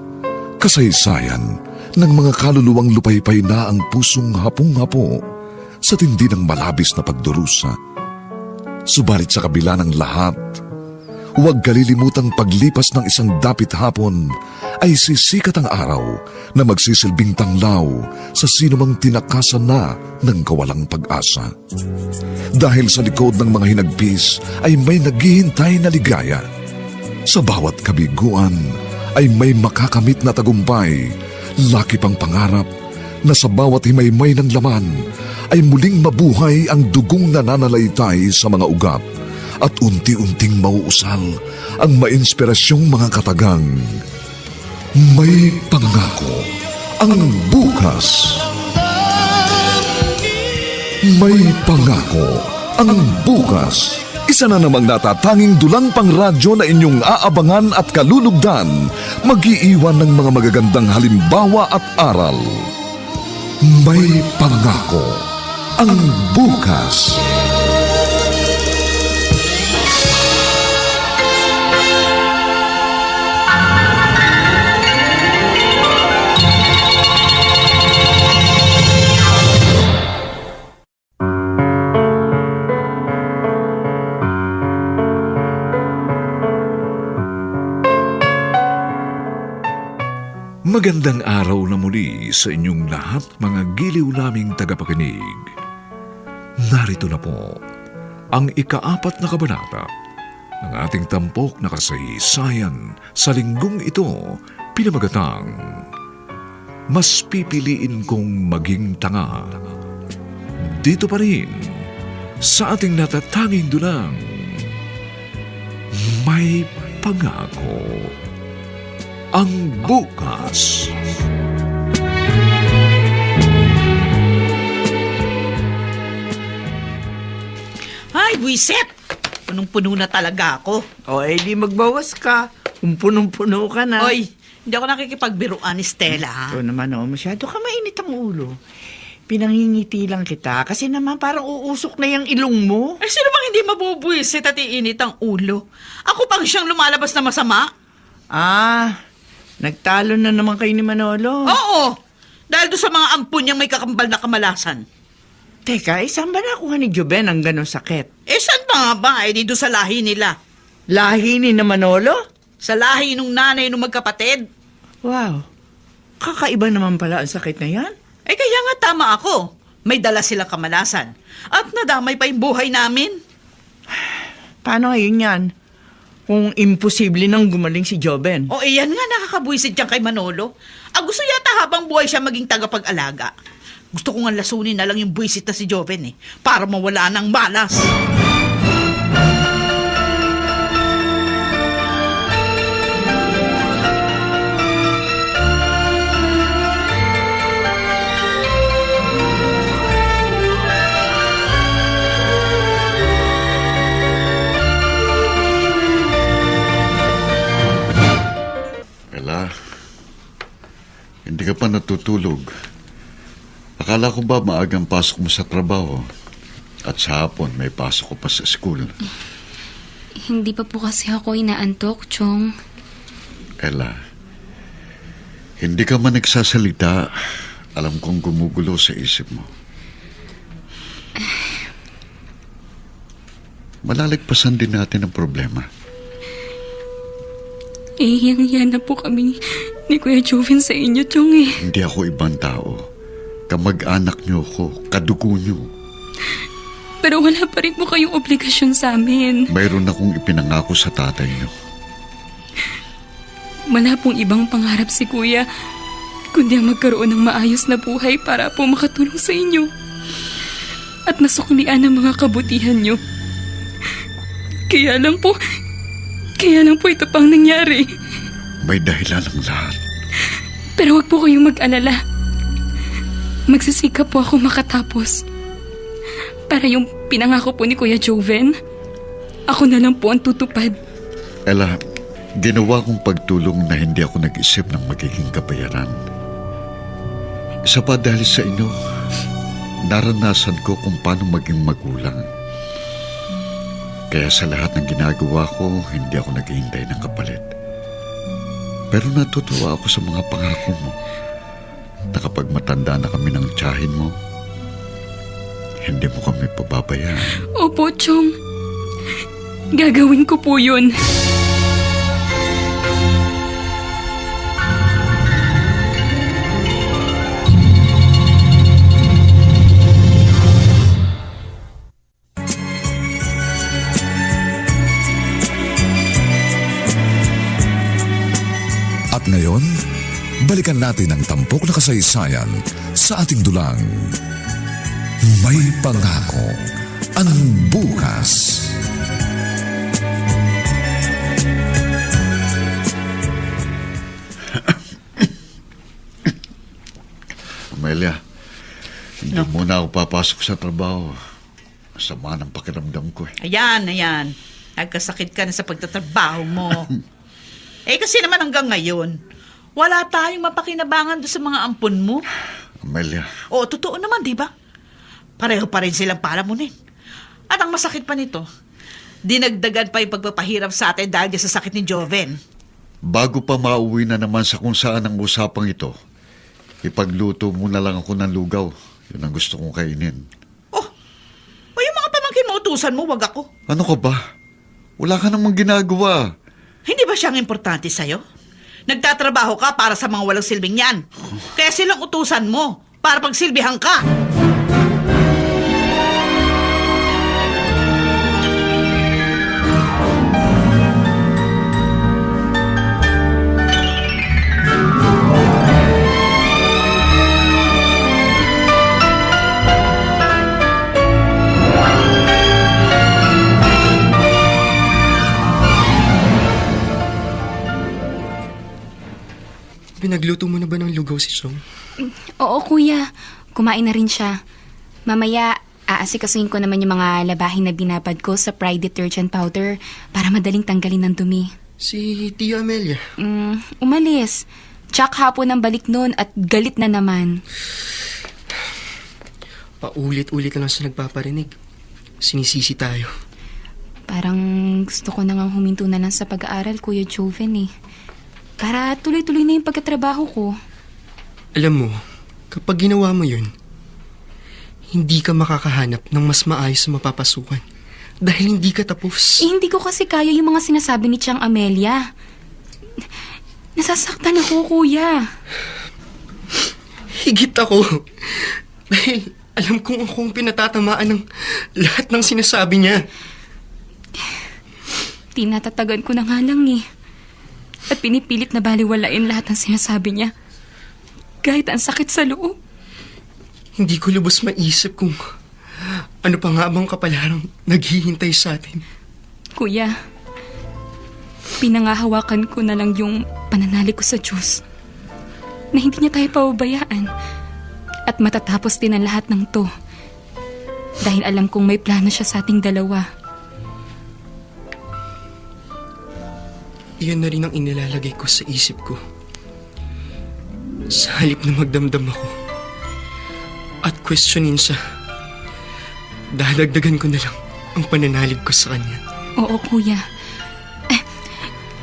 Kasaysayan ng mga kaluluwang lupaypay na ang pusong hapong-hapo sa tindi ng malabis na pagdurusa. Subalit sa kabila ng lahat, huwag kalilimutang paglipas ng isang dapit hapon ay sisikat ang araw na magsisilbing tanglaw sa sinumang tinakasan na ng kawalang pag-asa. Dahil sa likod ng mga hinagpis ay may naghihintay na ligaya. Sa bawat kabiguan ay may makakamit na tagumpay, laki pang pangarap na sa bawat himaymay ng laman ay muling mabuhay ang dugong nananalaytay sa mga ugat at unti-unting mauusal ang mainspirasyong mga katagang. May Pangako ang Bukas. May Pangako ang Bukas. Isa na namang natatanging dulang pangradyo na inyong aabangan at kalulugdan, mag-iiwan ng mga magagandang halimbawa at aral. May Pangako ang Bukas. Magandang araw na muli sa inyong lahat, mga giliw naming tagapakinig. Narito na po ang ika-4 na kabanata ng ating tampok na kasaysayan sa linggong ito, pinamagatang Mas Pipiliin Kong Maging Tanga. Dito pa rin sa ating natatanging dulang May Pangako ang Bukas.
Ay, buwiset! Punong-puno na talaga ako.
O, di magbawas ka. Kung punong-puno ka na.
Oy, hindi ako nakikipagbiruan ni Stella, ha?
Ito naman, masyado ka mainit ang ulo. Pinangingiti lang kita kasi naman parang uusok na yung ilong mo.
Ay, sino bang hindi mabubuwisit at iinit ang ulo? Ako pang siyang lumalabas na masama?
Nagtalo na naman kayo ni Manolo.
Oo! Dahil doon sa mga ampun niyang may kakambal na kamalasan.
Teka, saan ba nakuha ni Joven ang ganong sakit?
Saan pa nga ba? Di doon sa lahi nila.
Lahi ni na Manolo?
Sa lahi nung nanay nung magkapatid.
Wow, kakaiba naman pala ang sakit na yan.
Kaya nga tama ako. May dala silang kamalasan. At nadamay pa yung buhay namin.
Paano ngayon yan? Kung imposible nang gumaling si Joven.
Iyan nga nakakabuisit dyan kay Manolo. Gusto yata habang buhay siya maging tagapag-alaga. Gusto ko nga lasunin na lang yung buisit na si Joven para mawala ng malas.
Hindi ka pa natutulog. Akala ko ba maagang pasok mo sa trabaho? At sa hapon may pasok ko pa sa school.
Hindi pa po kasi ako inaantok, Chong.
Ella, hindi ka man nagsasalita. Alam kong gumugulo sa isip mo. Malalagpasan din natin ang problema.
Hiyang-hiya na po kami ni Kuya Joven sa inyo, Chong
Hindi ako ibang tao. Kamag-anak niyo ako, kadugo niyo.
Pero wala pa rin po kayong obligasyon sa amin.
Mayroon akong ipinangako sa tatay niyo.
Wala pong ibang pangarap si Kuya, kundi ang magkaroon ng maayos na buhay para po makatulong sa inyo. At masuklian ang mga kabutihan niyo. Kaya lang po ito pang nangyari.
May dahilan ang lahat.
Pero wag po kayong mag-alala. Magsisikap po ako makatapos. Para yung pinangako po ni Kuya Joven, ako na lang po ang tutupad.
Ella, ginawa kong pagtulong na hindi ako nag-isip ng magiging kabayaran. Isa pa dahil sa inyo, naranasan ko kung paano maging magulang. Kaya sa lahat ng ginagawa ko, hindi ako naghihintay ng kapalit. Pero natutuwa ako sa mga pangako mo na kapag matanda na kami ng tiyahin mo, hindi mo kami pababayaan.
Opo, Chong. Gagawin ko po yun.
At ngayon, balikan natin ang tampok na kasaysayan sa ating dulang May Pangako ang Bukas.
Amelia, hindi muna ako papasok sa trabaho. Masama ng pakiramdam ko
Ayan. Nagkasakit ka na sa pagtatrabaho mo. Kasi naman hanggang ngayon, wala tayong mapakinabangan doon sa mga ampon mo.
Amelia.
Totoo naman, di ba? Pareho pa rin silang palamunin. At ang masakit pa nito, dinagdagan pa yung pagpapahirap sa atin dahil sa sakit ni Joven.
Bago pa mauwi na naman sa kung saan ang usapang ito, ipagluto muna lang ako ng lugaw. Yun ang gusto kong kainin.
Yung mga pamangkin mo, utusan mo, wag ako.
Ano ka ba? Wala ka namang ginagawa.
Hindi ba siyang importante sa'yo? Nagtatrabaho ka para sa mga walang silbing yan. Kaya silang utusan mo para pagsilbihan ka.
Pinagluto mo na ba ng lugaw si Chong?
Oo, kuya. Kumain na rin siya. Mamaya, aasikasuhin ko naman yung mga labahin na binabad ko sa Pride detergent powder para madaling tanggalin ng dumi.
Si Tia Amelia.
Umalis. Tsak hapon ang balik noon at galit na naman.
Paulit-ulit na lang siya nagpaparinig. Sinisisi tayo.
Parang gusto ko na nga huminto na lang sa pag-aaral, Kuya Joven eh. Para tuloy-tuloy na yung pagkatrabaho ko.
Alam mo, kapag ginawa mo yun, hindi ka makakahanap ng mas maayos na mapapasukan. Dahil hindi ka tapos.
Hindi ko kasi kaya yung mga sinasabi ni Tiang Amelia. Nasasaktan ako, kuya.
Higit ako. Dahil alam kong akong pinatatamaan ng lahat ng sinasabi niya.
Tinatatagan ko na nga lang eh. At pinipilit na baliwalain lahat ng sinasabi niya. Kahit ang sakit sa loob.
Hindi ko lubos maisip kung ano pa nga bang kapalarang naghihintay sa atin.
Kuya, pinangahawakan ko na lang yung pananalig ko sa Diyos na hindi niya tayo pababayaan at matatapos din ang lahat ng to dahil alam kong may plano siya sa ating dalawa.
Iyan na rin ang inilalagay ko sa isip ko. Sa halip na magdamdam ako at questionin siya, dadagdagan ko na lang ang pananalig ko sa kanya.
Oo, kuya.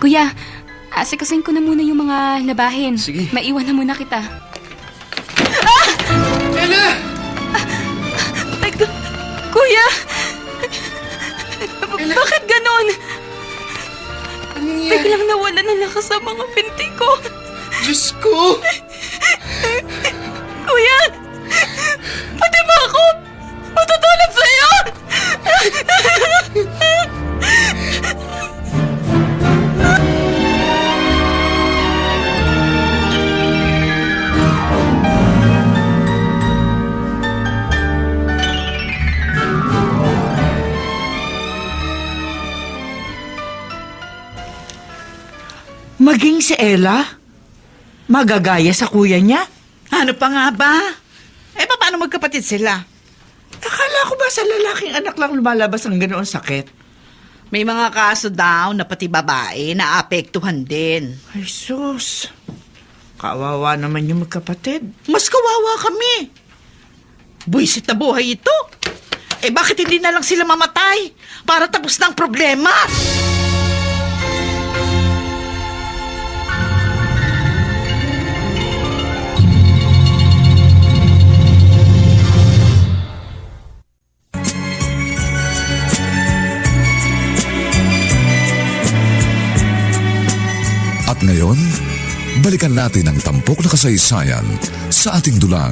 Kuya, asikasuhin ko na muna yung mga labahin.
Sige.
Maiwan na muna kita.
Ella!
Kuya! Bakit ganon? Biglang nawala ng lakas sa mga pinti ko.
Diyos ko!
Kuya! Pati ba ako? Matutulog sa'yo!
Maging si Ella? Magagaya sa kuya niya?
Ano pa nga ba? Paano magkapatid sila?
Akala ko ba sa lalaking anak lang lumalabas ang ganoon sakit?
May mga kaso daw na pati babae na apektuhan din.
Ay sus, kawawa naman yung magkapatid.
Mas kawawa kami. Buisit na buhay ito. Bakit hindi na lang sila mamatay para tapos na ang problema?
At ngayon, balikan natin ang tampok na kasaysayan sa ating dulang.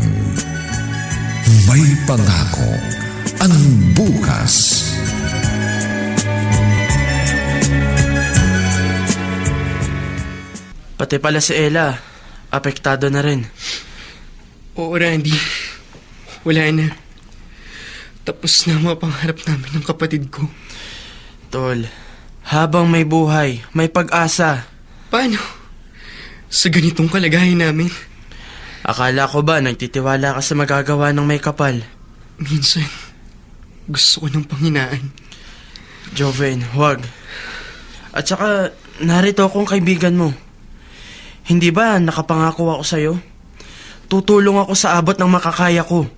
May pangako ang bukas.
Pati pala si Ella, apektado na rin.
Oo, Randy. Wala na. Tapos na ang mga pangarap namin ng kapatid ko.
Tol, habang may buhay, may pag-asa.
Paano? Sa ganitong kalagayan namin?
Akala ko ba nagtitiwala ka sa magagawa ng may kapal?
Minsan, gusto ko ng panghinaan.
Joven, huwag. At saka, narito akong kaibigan mo. Hindi ba nakapangako ako sa'yo? Tutulong ako sa abot ng makakaya ko.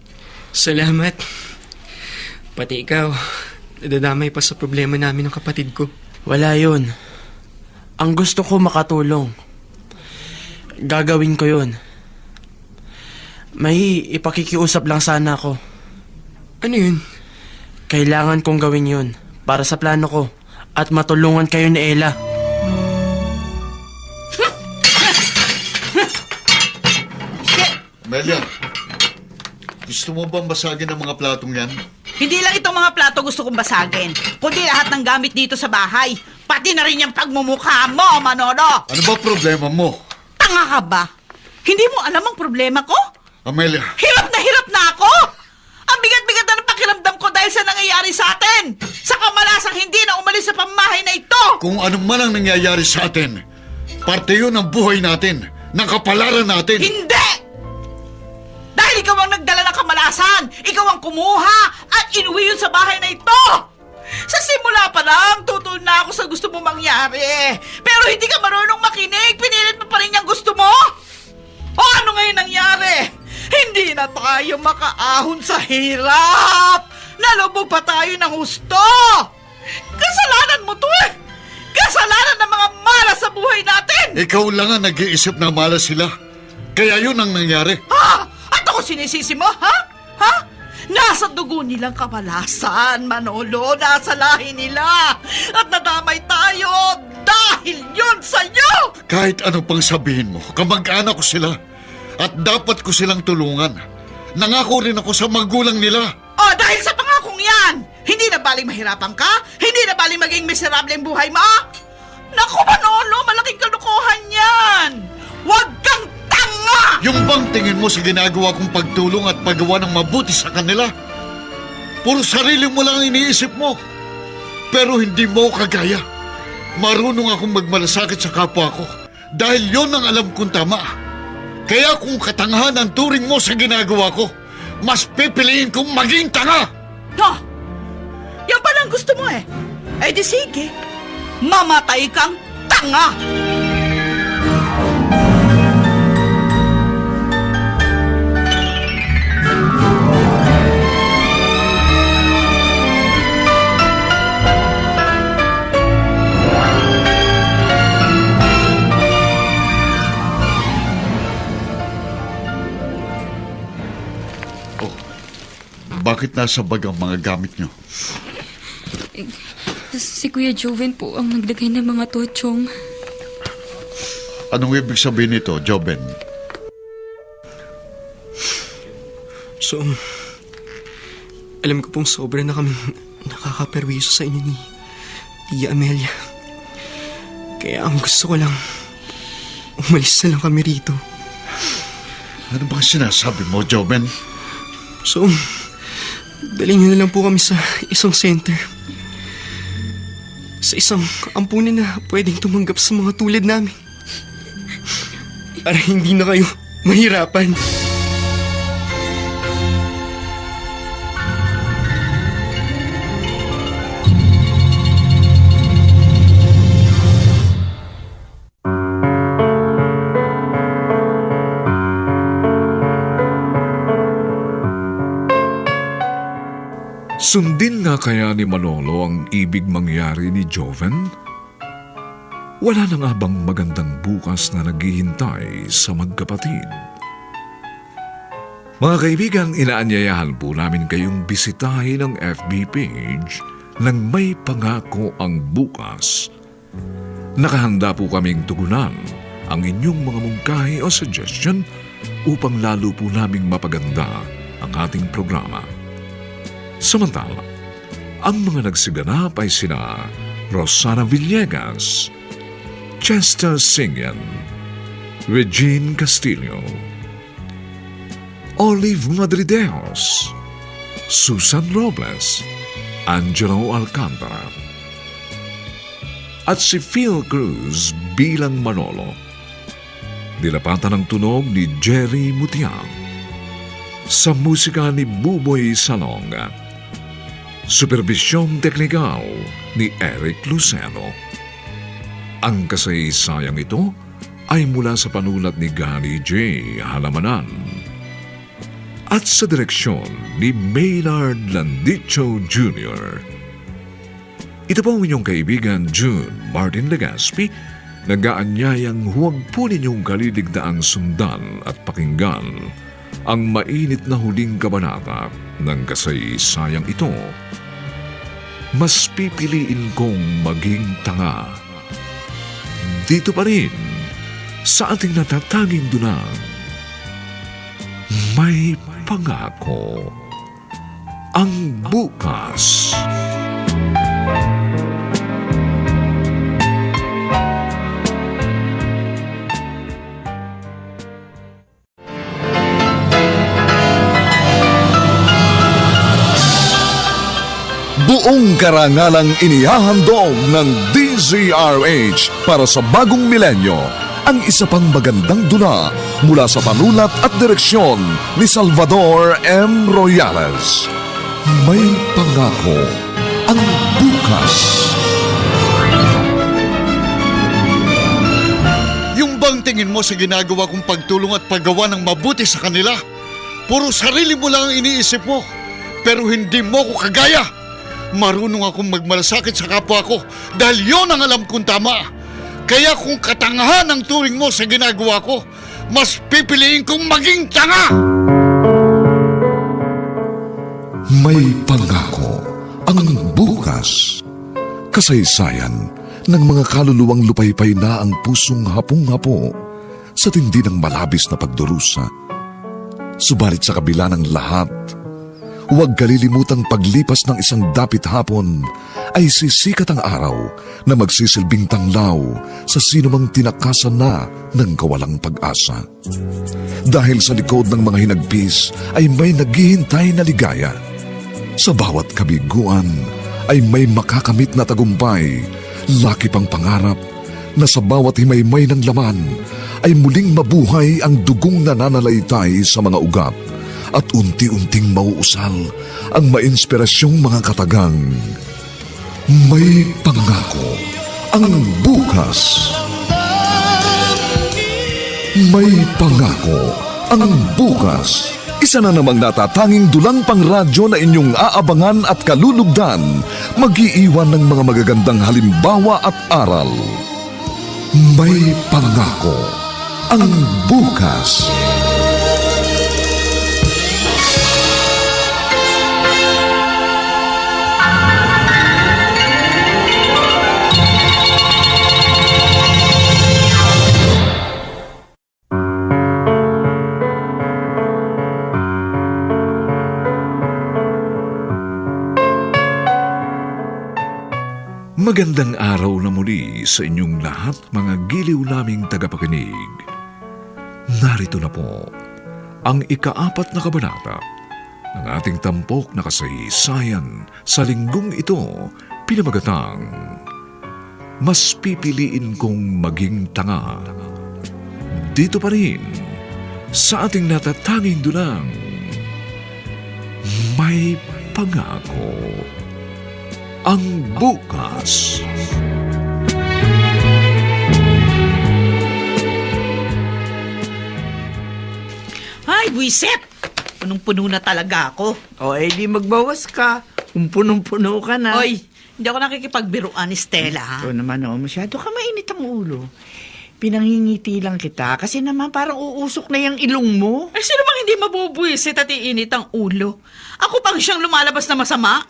Salamat. Pati ikaw, nadadamay pa sa problema namin ng kapatid ko.
Wala yun. Ang gusto ko makatulong. Gagawin ko yun. May ipakikiusap lang sana ako.
Ano yun?
Kailangan kong gawin yun para sa plano ko at matulungan kayo ni Ella.
Amelia, gusto mo bang basagin ang mga platong yan?
Hindi lang itong mga plato gusto kong basagin, kundi lahat ng gamit dito sa bahay. Pati na rin yung pagmumukha mo, Manolo.
Ano ba problema mo?
Tanga ka ba? Hindi mo alam ang problema ko?
Amelia,
Hirap na ako! Ang bigat-bigat na ng pakiramdam ko dahil sa nangyayari sa atin! Sa kamalasang hindi na umalis sa pamahay na ito!
kung ano man ang nangyayari sa atin, parte yun ng buhay natin, ng kapalaran natin.
Hindi! Dahil ikaw ang nagdala ng kamalasan! Ikaw ang kumuha at inuwi yun sa bahay na ito! Sa simula pa lang, tutol na ako sa gusto mo mangyari. Pero hindi ka marunong makinig. Pinilit mo pa rin yung gusto mo? O ano ngayon nangyari? Hindi na tayo makaahon sa hirap. Nalubog pa tayo ng husto. Kasalanan mo to eh. Kasalanan ng mga malas sa buhay natin.
Ikaw lang ang nag-iisip na malas sila. Kaya yun ang nangyari.
Ha? At ako sinisisi mo, ha? Ha? Nasa dugo nilang kamalasan, Manolo. Nasa lahi nila. At nadamay tayo dahil yun sa'yo.
Kahit ano pang sabihin mo, kamag-anak ko sila. At dapat ko silang tulungan. Nangako rin ako sa magulang nila.
O, dahil sa pangakong yan, hindi na baling mahirapan ka? Hindi na baling maging miserable ang buhay mo? Naku, Manolo, malaking kalukuhan yan. Huwag kang tanga!
Yung bang tingin mo sa ginagawa kong pagtulong at paggawa ng mabuti sa kanila? Puro sarili mo lang ang iniisip mo. Pero hindi mo ako kagaya. Marunong akong magmalasakit sa kapwa ko. Dahil yon ang alam kong tama. Kaya kung katangahan ang turing mo sa ginagawa ko, mas pipiliin kong maging tanga!
No! Yan pala ang gusto mo eh. Eh di sige, mamatay kang tanga!
Bakit nasa bag ang mga gamit nyo?
Si Kuya Joven po ang naglagay ng mga tochong.
Anong ibig sabihin nito, Joben?
So, alam ko pong sobra na kami nakakaperwiso sa inyo ni Tia Amelia. Kaya ang gusto ko lang, umalis na lang kami rito.
Ano bang sinasabi mo, Joben?
So, dalhin niyo na lang po kami sa isang center. Sa isang ampunan na pwedeng tumanggap sa mga tulad namin. Para hindi na kayo mahirapan.
Sundin nga kaya ni Manolo ang ibig mangyari ni Joven? Wala na nga bang magandang bukas na naghihintay sa magkapatid? Mga kaibigan, inaanyayahan po namin kayong bisitahin ang FB page ng May Pangako ang Bukas. Nakahanda po kaming tugunan ang inyong mga mungkahi o suggestion upang lalo po naming mapaganda ang ating programa. Samantala, ang mga nagsiganap ay sina Rosana Villegas, Chester Singyan, Regine Castillo, Olive Madrideos, Susan Robles, Angelo Alcantara, at si Phil Cruz bilang Manolo. Dilapatan ng tunog ni Jerry Mutiang. Sa musika ni Buboy Salonga. Supervisyong teknikal ni Eric Luceno. Ang kasaysayang ito ay mula sa panulat ni Gani J. Halamanan at sa direksyon ni Maynard Landicho Jr. Ito po ang inyong kaibigan June Martin Legaspi, nag-aanyayang huwag po ninyong kaliligdaang sundan at pakinggan ang mainit na huling kabanata ng kasaysayang ito. Mas pipiliin kong maging tanga. Dito pa rin sa ating natatanging dunang May pangako ang bukas. Buong karangalang inihahandog ng DZRH para sa bagong milenyo ang isa pang magandang dula mula sa panulat at direksyon ni Salvador M. Royales. May pangako ang bukas.
Yung bang tingin mo sa ginagawa kong pagtulong at paggawa ng mabuti sa kanila? Puro sarili mo lang ang iniisip mo, pero hindi mo ko kagaya. Marunong akong magmalasakit sa kapwa ko dahil yon ang alam kong tama. Kaya kung katangahan ang turing mo sa ginagawa ko, mas pipiliin kong maging tanga!
May pangako ang bukas. Kasaysayan ng mga kaluluwang lupaypay na ang pusong hapong-hapo sa tindi ng malabis na pagdurusa. Subalit sa kabila ng lahat, huwag kalilimutang paglipas ng isang dapit hapon ay sisikat ang araw na magsisilbing tanglaw sa sinumang tinakasan na ng kawalang pag-asa. Dahil sa likod ng mga hinagpis ay may naghihintay na ligaya. Sa bawat kabiguan ay may makakamit na tagumpay, laki pang pangarap na sa bawat himaymay ng laman ay muling mabuhay ang dugong nananalaytay sa mga ugat at unti-unting mauusal ang mainspirasyong mga katagang. May pangako ang bukas. May pangako ang bukas. Isa na namang natatanging dulang pangradyo na inyong aabangan at kalulugdan, mag-iiwan ng mga magagandang halimbawa at aral. May pangako ang bukas. Magandang araw na muli sa inyong lahat, mga giliw naming tagapakinig. Narito na po ang ika-4 na kabanata ng ating tampok na kasaysayan sa linggong ito, pinamagatang Mas Pipiliin Kong Maging Tanga. Dito pa rin sa ating natatanging dulang May Pangako ang bukas.
Ay, buwiset! Punong-puno na talaga ako.
O, di magbawas ka. Kung punong-puno ka na.
Oy, hindi ako nakikipagbiruan ni Stella, ha?
Ito naman, masyado ka mainit ang ulo. Pinangingiti lang kita kasi naman parang uusok na yung ilong mo.
Ay, sino bang hindi mabubuwisit at iinit ang ulo? Ako pang siyang lumalabas na masama?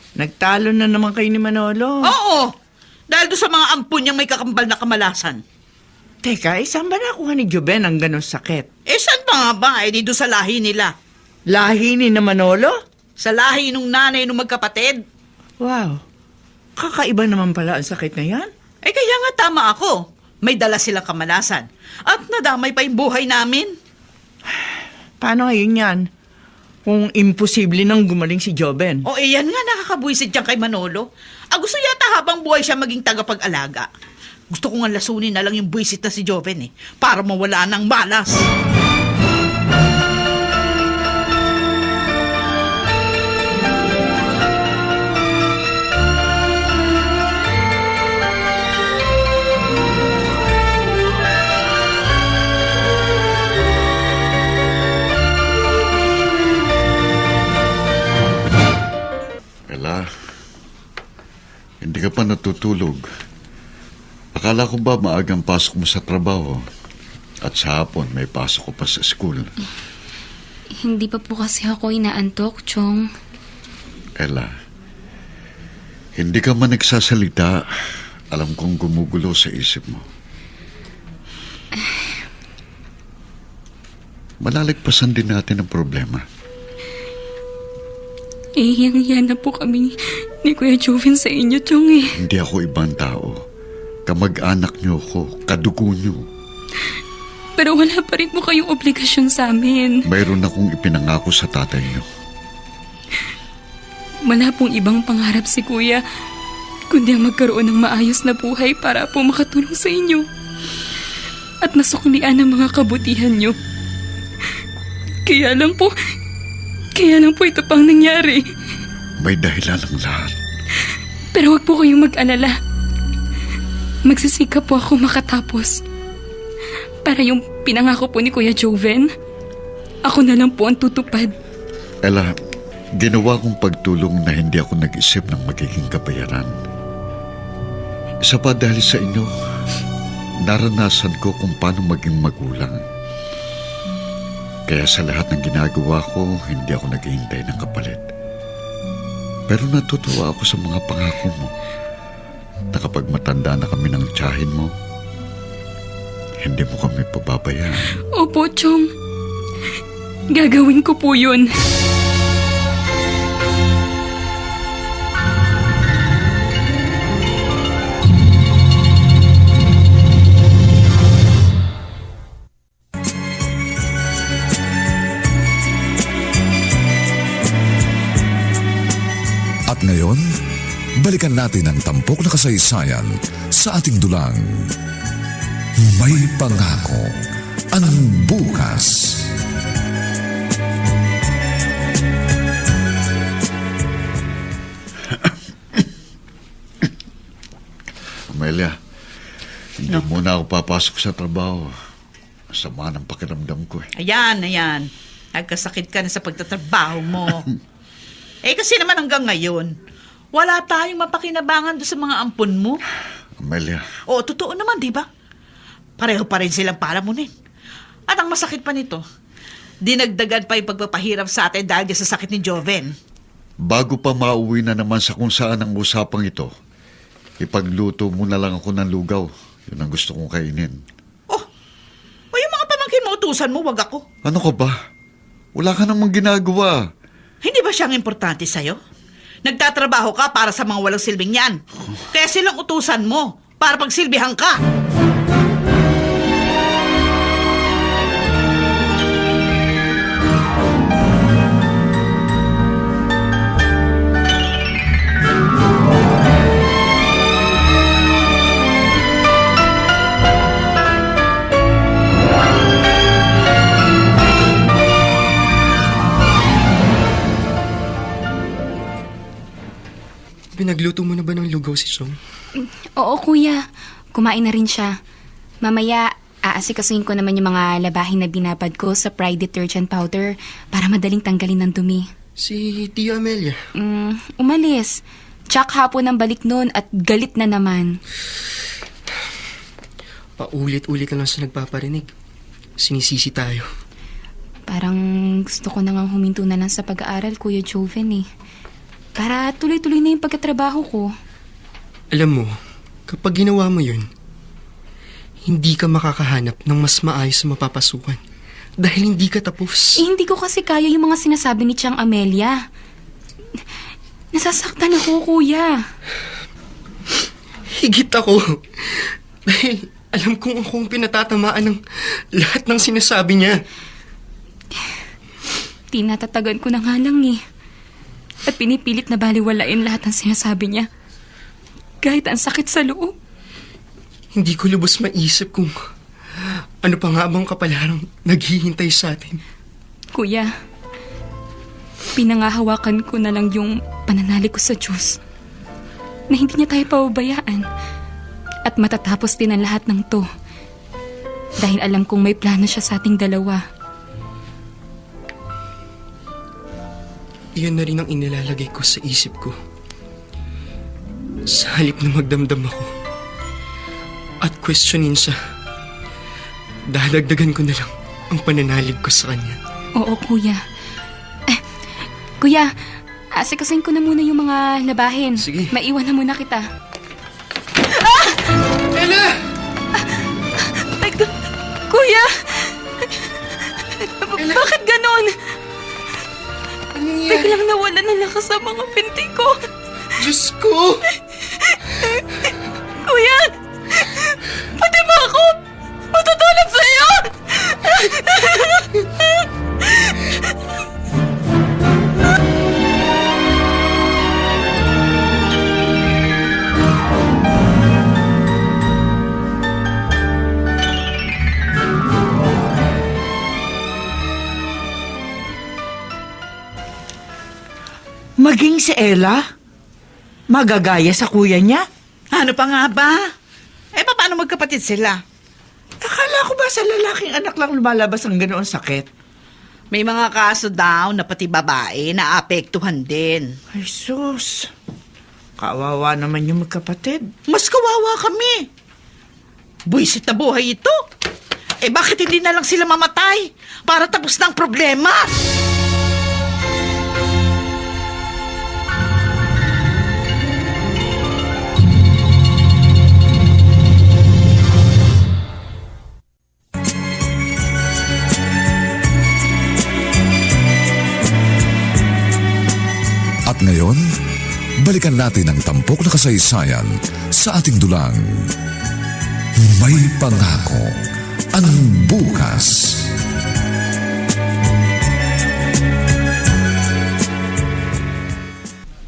Nagtalo na naman kayo ni Manolo.
Oo! Dahil doon sa mga ampun niyang may kakambal na kamalasan.
Teka, saan ba nakuha ni Joben ang ganong sakit?
Saan pa nga ba? Di doon sa lahi nila.
Lahi ni na Manolo?
Sa lahi nung nanay nung magkapatid.
Wow. Kakaiba naman pala ang sakit na yan.
Kaya nga tama ako. May dala silang kamalasan. At nadamay pa yung buhay namin.
Paano ngayon yan? Kung imposible nang gumaling si Joben.
Yan nga nakakabuisit dyan kay Manolo. Gusto yata habang buhay siya maging tagapag-alaga. Gusto ko nga lasunin na lang yung buisit na si Joven para mawala ng malas.
Hindi ka pa natutulog. Akala ko ba maagang pasok mo sa trabaho? At sa hapon may pasok ko pa sa school.
Hindi pa po kasi ako inaantok, Chong.
Ella, hindi ka man nagsasalita. Alam kong gumugulo sa isip mo. malalagpasan din natin ang problema.
Hiyang-hiya na po kami ni Kuya Joven sa inyo, Chong eh.
Hindi ako ibang tao. Kamag-anak niyo ako, kadugo niyo.
Pero wala pa rin po kayong obligasyon sa amin.
Mayroon akong ipinangako sa tatay niyo.
Wala pong ibang pangarap si Kuya, kundi ang magkaroon ng maayos na buhay para po makatulong sa inyo. At masuklian ang mga kabutihan niyo. Kaya lang po ito pang nangyari.
May dahilan ang lahat.
Pero wag po kayong mag-alala. Magsisikap po ako makatapos. Para yung pinangako po ni Kuya Joven, ako na lang po ang tutupad.
Ella, ginawa kong pagtulong na hindi ako nag-isip ng magiging kabayaran. Isa pa dahil sa inyo, naranasan ko kung paano maging magulang. Kaya sa lahat ng ginagawa ko, hindi ako naghihintay ng kapalit. Pero natutuwa ako sa mga pangako mo na kapag matanda na kami ng tiyahin mo, hindi mo kami pababayaan.
Opo, Chong. Gagawin ko po yun.
At ngayon, balikan natin ang tampok na kasaysayan sa ating dulang. May pangako ang bukas.
Amelia, hindi muna ako papasok sa trabaho. Sama ng pakiramdam ko eh.
Ayan. Nagkasakit ka na sa pagtatrabaho mo. Kasi naman hanggang ngayon, wala tayong mapakinabangan doon sa mga ampon mo.
Amelia.
Oo, totoo naman, di ba? Pareho pa rin silang palamunin. At ang masakit pa nito, dinagdagan pa yung pagpapahirap sa atin dahil sa sakit ni Joven.
Bago pa mauwi na naman sa kung saan ang usapang ito, ipagluto mo na lang ako ng lugaw. Yun ang gusto kong kainin.
O yung mga pamangkin mo, utusan mo, wag ako.
Ano ka ba? Wala ka namang ginagawa.
Hindi ba siyang importante sa'yo? Nagtatrabaho ka para sa mga walang silbing yan. Kaya silang utusan mo para pagsilbihan ka.
Pinagluto mo na ba ng lugaw si Chong?
Oo, Kuya. Kumain na rin siya. Mamaya, aasikasuhin ko naman yung mga labahin na binabad ko sa Pride detergent powder para madaling tanggalin ng dumi.
Si Tia Amelia.
Umalis. Tsak hapon ang balik noon at galit na naman.
Paulit-ulit na lang siya nagpaparinig. Sinisisi tayo.
Parang gusto ko na nga huminto na lang sa pag-aaral, Kuya Joven eh. Para tuloy-tuloy na yung pagkatrabaho ko.
Alam mo, kapag ginawa mo yun, hindi ka makakahanap ng mas maayos na mapapasukan. Dahil hindi ka tapos.
Hindi ko kasi kaya yung mga sinasabi ni Tiang Amelia. Nasasaktan ako, Kuya.
Higit ako. Dahil alam kong akong pinatatamaan ng lahat ng sinasabi niya.
Tinatatagan ko na nga lang eh. At pinipilit na baliwalain lahat ng sinasabi niya. Kahit ang sakit sa loob.
Hindi ko lubos maisip kung ano pa nga bang kapalarang naghihintay sa atin.
Kuya, pinangahawakan ko na lang yung pananalig ko sa Diyos na hindi niya tayo pababayaan at matatapos din ang lahat ng to dahil alam kong may plano siya sa ating dalawa.
Iyan na rin ang inilalagay ko sa isip ko. Sa halip na magdamdam ako at questionin siya, dadagdagan ko na lang ang pananalig ko sa kanya.
Oo, Kuya. Kuya, asikasuhin ko na muna yung mga labahin.
Sige.
Maiwan na muna kita.
Ella!
Kuya! Bakit ganon?
Ano
Biglang nawala ng lakas sa mga binti ko.
Diyos ko!
Kuya! Pati mo ako! Matutulog sa'yo!
Maging si Ella? Magagaya sa kuya niya?
Ano pa nga ba? Paano magkapatid sila?
Akala ko ba sa lalaking anak lang lumalabas ang ganoon sakit?
May mga kaso daw na pati babae na apektuhan din.
Ay, sus. Kawawa naman yung magkapatid.
Mas kawawa kami. Buisit na buhay ito. Bakit hindi na lang sila mamatay para tapos na ang problema?
At ngayon, balikan natin ang tampok na kasaysayan sa ating dulang. May pangako ang bukas.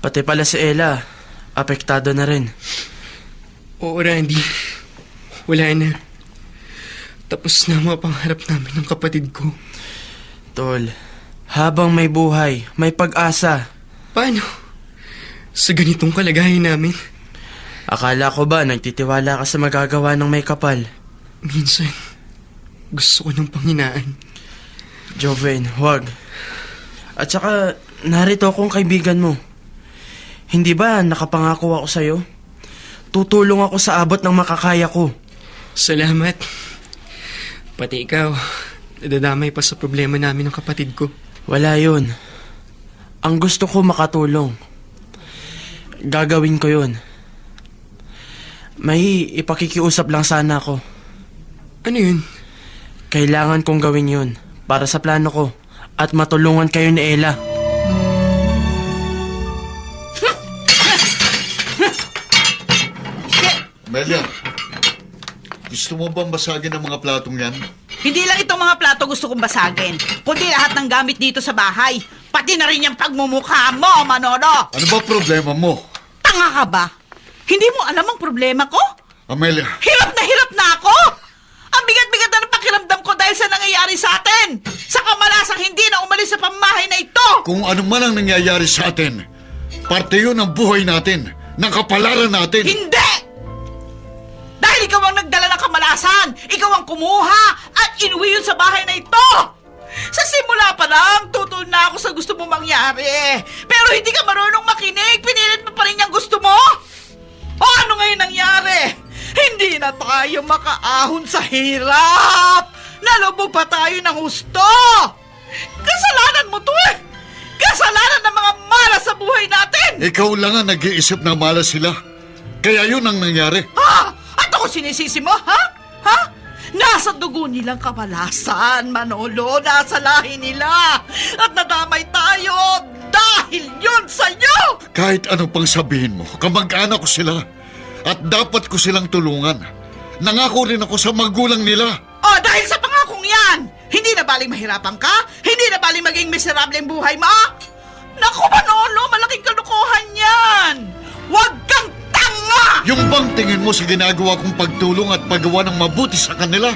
Pati pala si Ella, apektado na rin.
Oo, Randy. Wala na. Tapos na ang mga pangarap namin ng kapatid ko.
Tol, habang may buhay, may pag-asa.
Paano? Sa ganitong kalagayan namin?
Akala ko ba nagtitiwala ka sa magagawa ng may kapal?
Minsan, gusto ko ng panghinaan.
Joven, huwag. At saka, narito akong kaibigan mo. Hindi ba nakapangako ako sa'yo? Tutulong ako sa abot ng makakaya ko.
Salamat. Pati ikaw, nadadamay pa sa problema namin ng kapatid ko.
Wala yun. Ang gusto ko makatulong. Gagawin ko yun. May ipakikiusap lang sana ako.
Ano yun?
Kailangan kong gawin yun para sa plano ko at matulungan kayo ni Ella.
Melia, gusto mo bang basagin ang mga platong yan?
Hindi lang itong mga plato gusto kong basagin, kundi lahat ng gamit dito sa bahay. Pati na rin yung pagmumukha mo, Manolo.
Ano ba problema mo?
Tanga ka ba? Hindi mo alam ang problema ko?
Amelia,
Hirap na ako! Ang bigat-bigat na ng pakiramdam ko dahil sa nangyayari sa atin. Sa kamalasang hindi na umalis sa pamamahay na ito.
kung ano man ang nangyayari sa atin, parte yun ng buhay natin, ng kapalaran natin.
Hindi! Dahil ikaw ang nagdala ng kamalasan, ikaw ang kumuha at inuwi yun sa bahay na ito. Sa simula pa lang, tutol na ako sa gusto mo mangyari. Pero hindi ka marunong makinig, pinilit mo pa rin yung gusto mo. O ano ngayon nangyari? Hindi na tayo makaahon sa hirap. Nalubog pa tayo ng husto. Kasalanan mo to eh. Kasalanan ng mga malas sa buhay natin.
Ikaw lang ang nag-iisip na malas sila. Kaya yun ang nangyari.
Ha? At ako sinisisi mo, ha? Ha? Nasa dugo nilang kamalasan, Manolo. Nasa lahi nila. At nadamay tayo dahil yun sa'yo.
Kahit ano pang sabihin mo, kamag-anak ko sila. At dapat ko silang tulungan. Nangako rin ako sa magulang nila.
O, dahil sa pangakong yan, hindi na baling mahirapan ka? Hindi na baling maging miserable ang buhay mo? Naku, Manolo, malaking kalukuhan yan. Huwag kang tanga!
Yung bang tingin mo sa ginagawa kong pagtulong at paggawa ng mabuti sa kanila?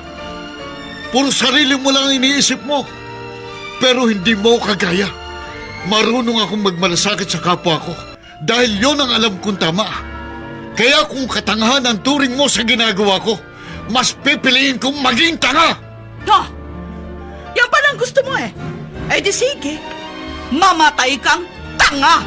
Puro sarili mo lang ang iniisip mo. Pero hindi mo ako kagaya. Marunong akong magmalasakit sa kapwa ko dahil yon ang alam kong tama. Kaya kung katangahan ang turing mo sa ginagawa ko, mas pipiliin kong maging tanga!
No! Yan pala ang gusto mo eh. Eh di sige, mamatay kang tanga!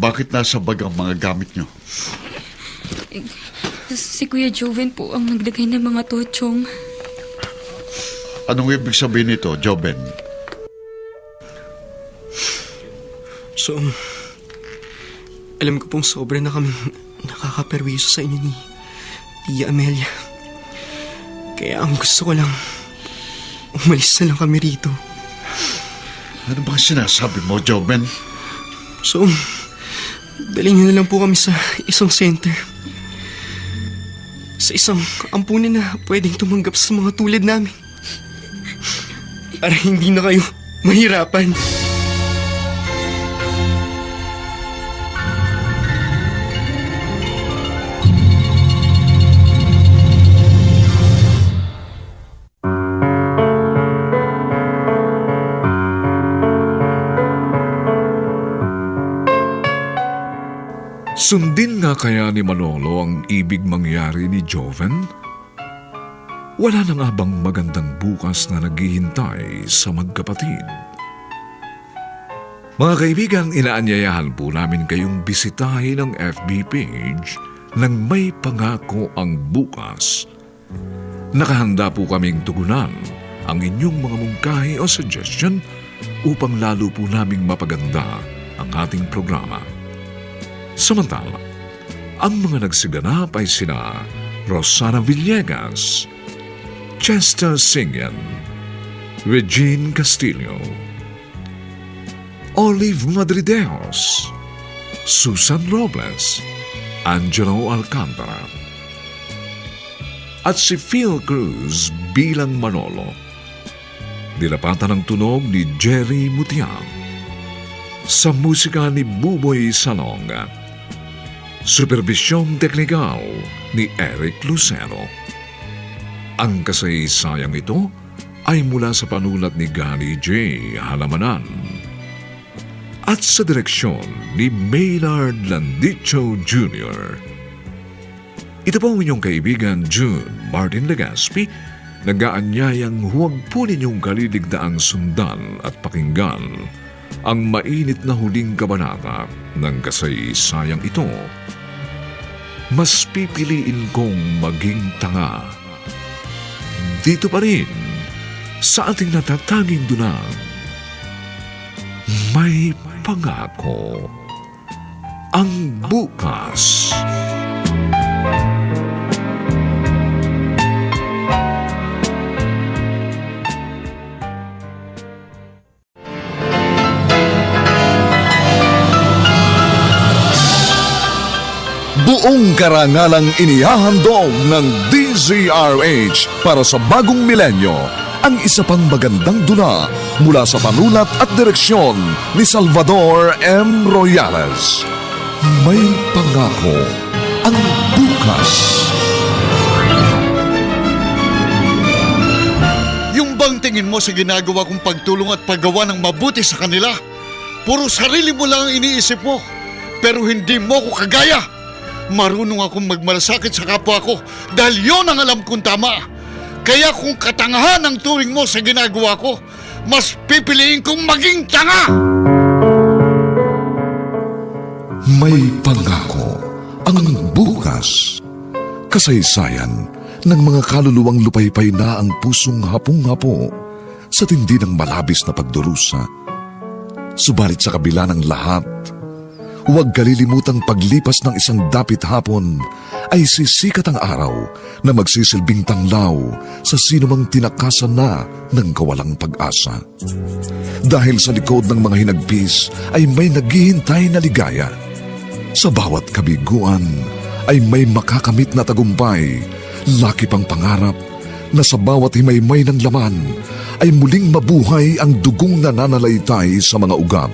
Bakit nasa bag ang mga gamit nyo?
Si Kuya Joven po ang naglagay ng mga tochong.
Anong ibig sabihin nito, Joven?
So, alam ko pong sobra na kami nakakaperwiso sa inyo ni Tia Amelia. Kaya ang gusto ko lang, umalis na lang kami rito.
Ano ba sinasabi mo, Joven?
So, dalhin niyo na lang po kami sa isang center. Sa isang ampunan na pwedeng tumanggap sa mga tulad namin. Para hindi na kayo mahirapan.
Sundin nga kaya ni Manolo ang ibig mangyari ni Joven? Wala na nga bang magandang bukas na naghihintay sa magkapatid? Mga kaibigan, inaanyayahan po namin kayong bisitahin ang FB page ng May Pangako ang Bukas. Nakahanda po kaming tugunan ang inyong mga mungkahi o suggestion upang lalo po naming mapaganda ang ating programa. Samantala, ang mga nagsiganap ay sina Rosana Villegas, Chester Singyan, Regine Castillo, Olive Madrideos, Susan Robles, Angelo Alcantara, at si Phil Cruz bilang Manolo. Dilapatan ng tunog ni Jerry Mutiang. Sa musika ni Buboy Salonga. Supervisyong teknikal ni Eric Lucero. Ang kasaysayang ito ay mula sa panulat ni Gary J. Halamanan at sa direksyon ni Maynard Landicho Jr. Ito po ang inyong kaibigan June Martin Legaspi, nag-aanyayang huwag po ninyong kaliligdaang sundan at pakinggan ang mainit na huling kabanata ng kasaysayang ito. Mas pipiliin kong maging tanga. Dito pa rin, sa ating natatanging dunang, May Pangako ang Bukas. Buong karangalang inihahandog ng DZRH para sa bagong milenyo ang isa pang magandang dula mula sa panulat at direksyon ni Salvador M. Royales. May Pangako ang Bukas.
Yung bang tingin mo sa ginagawa kong pagtulong at paggawa ng mabuti sa kanila? Puro sarili mo lang ang iniisip mo, pero hindi mo ko kagaya. Marunong akong magmalasakit sa kapwa ko dahil yon ang alam kong tama. Kaya kung katangahan ang turing mo sa ginagawa ko, mas pipiliin kong maging tanga.
May Pangako ang Bukas. Kasaysayan ng mga kaluluwang lupaypay na ang pusong hapong-hapo sa tindi ng malabis na pagdurusa. Subalit sa kabila ng lahat, huwag kalilimutang paglipas ng isang dapit hapon ay sisikat ang araw na magsisilbing tanglaw sa sinumang tinakasan na ng kawalang pag-asa. Dahil sa likod ng mga hinagpis ay may naghihintay na ligaya. Sa bawat kabiguan ay may makakamit na tagumpay, laki pang pangarap na sa bawat himaymay ng laman ay muling mabuhay ang dugong nananalaytay sa mga ugat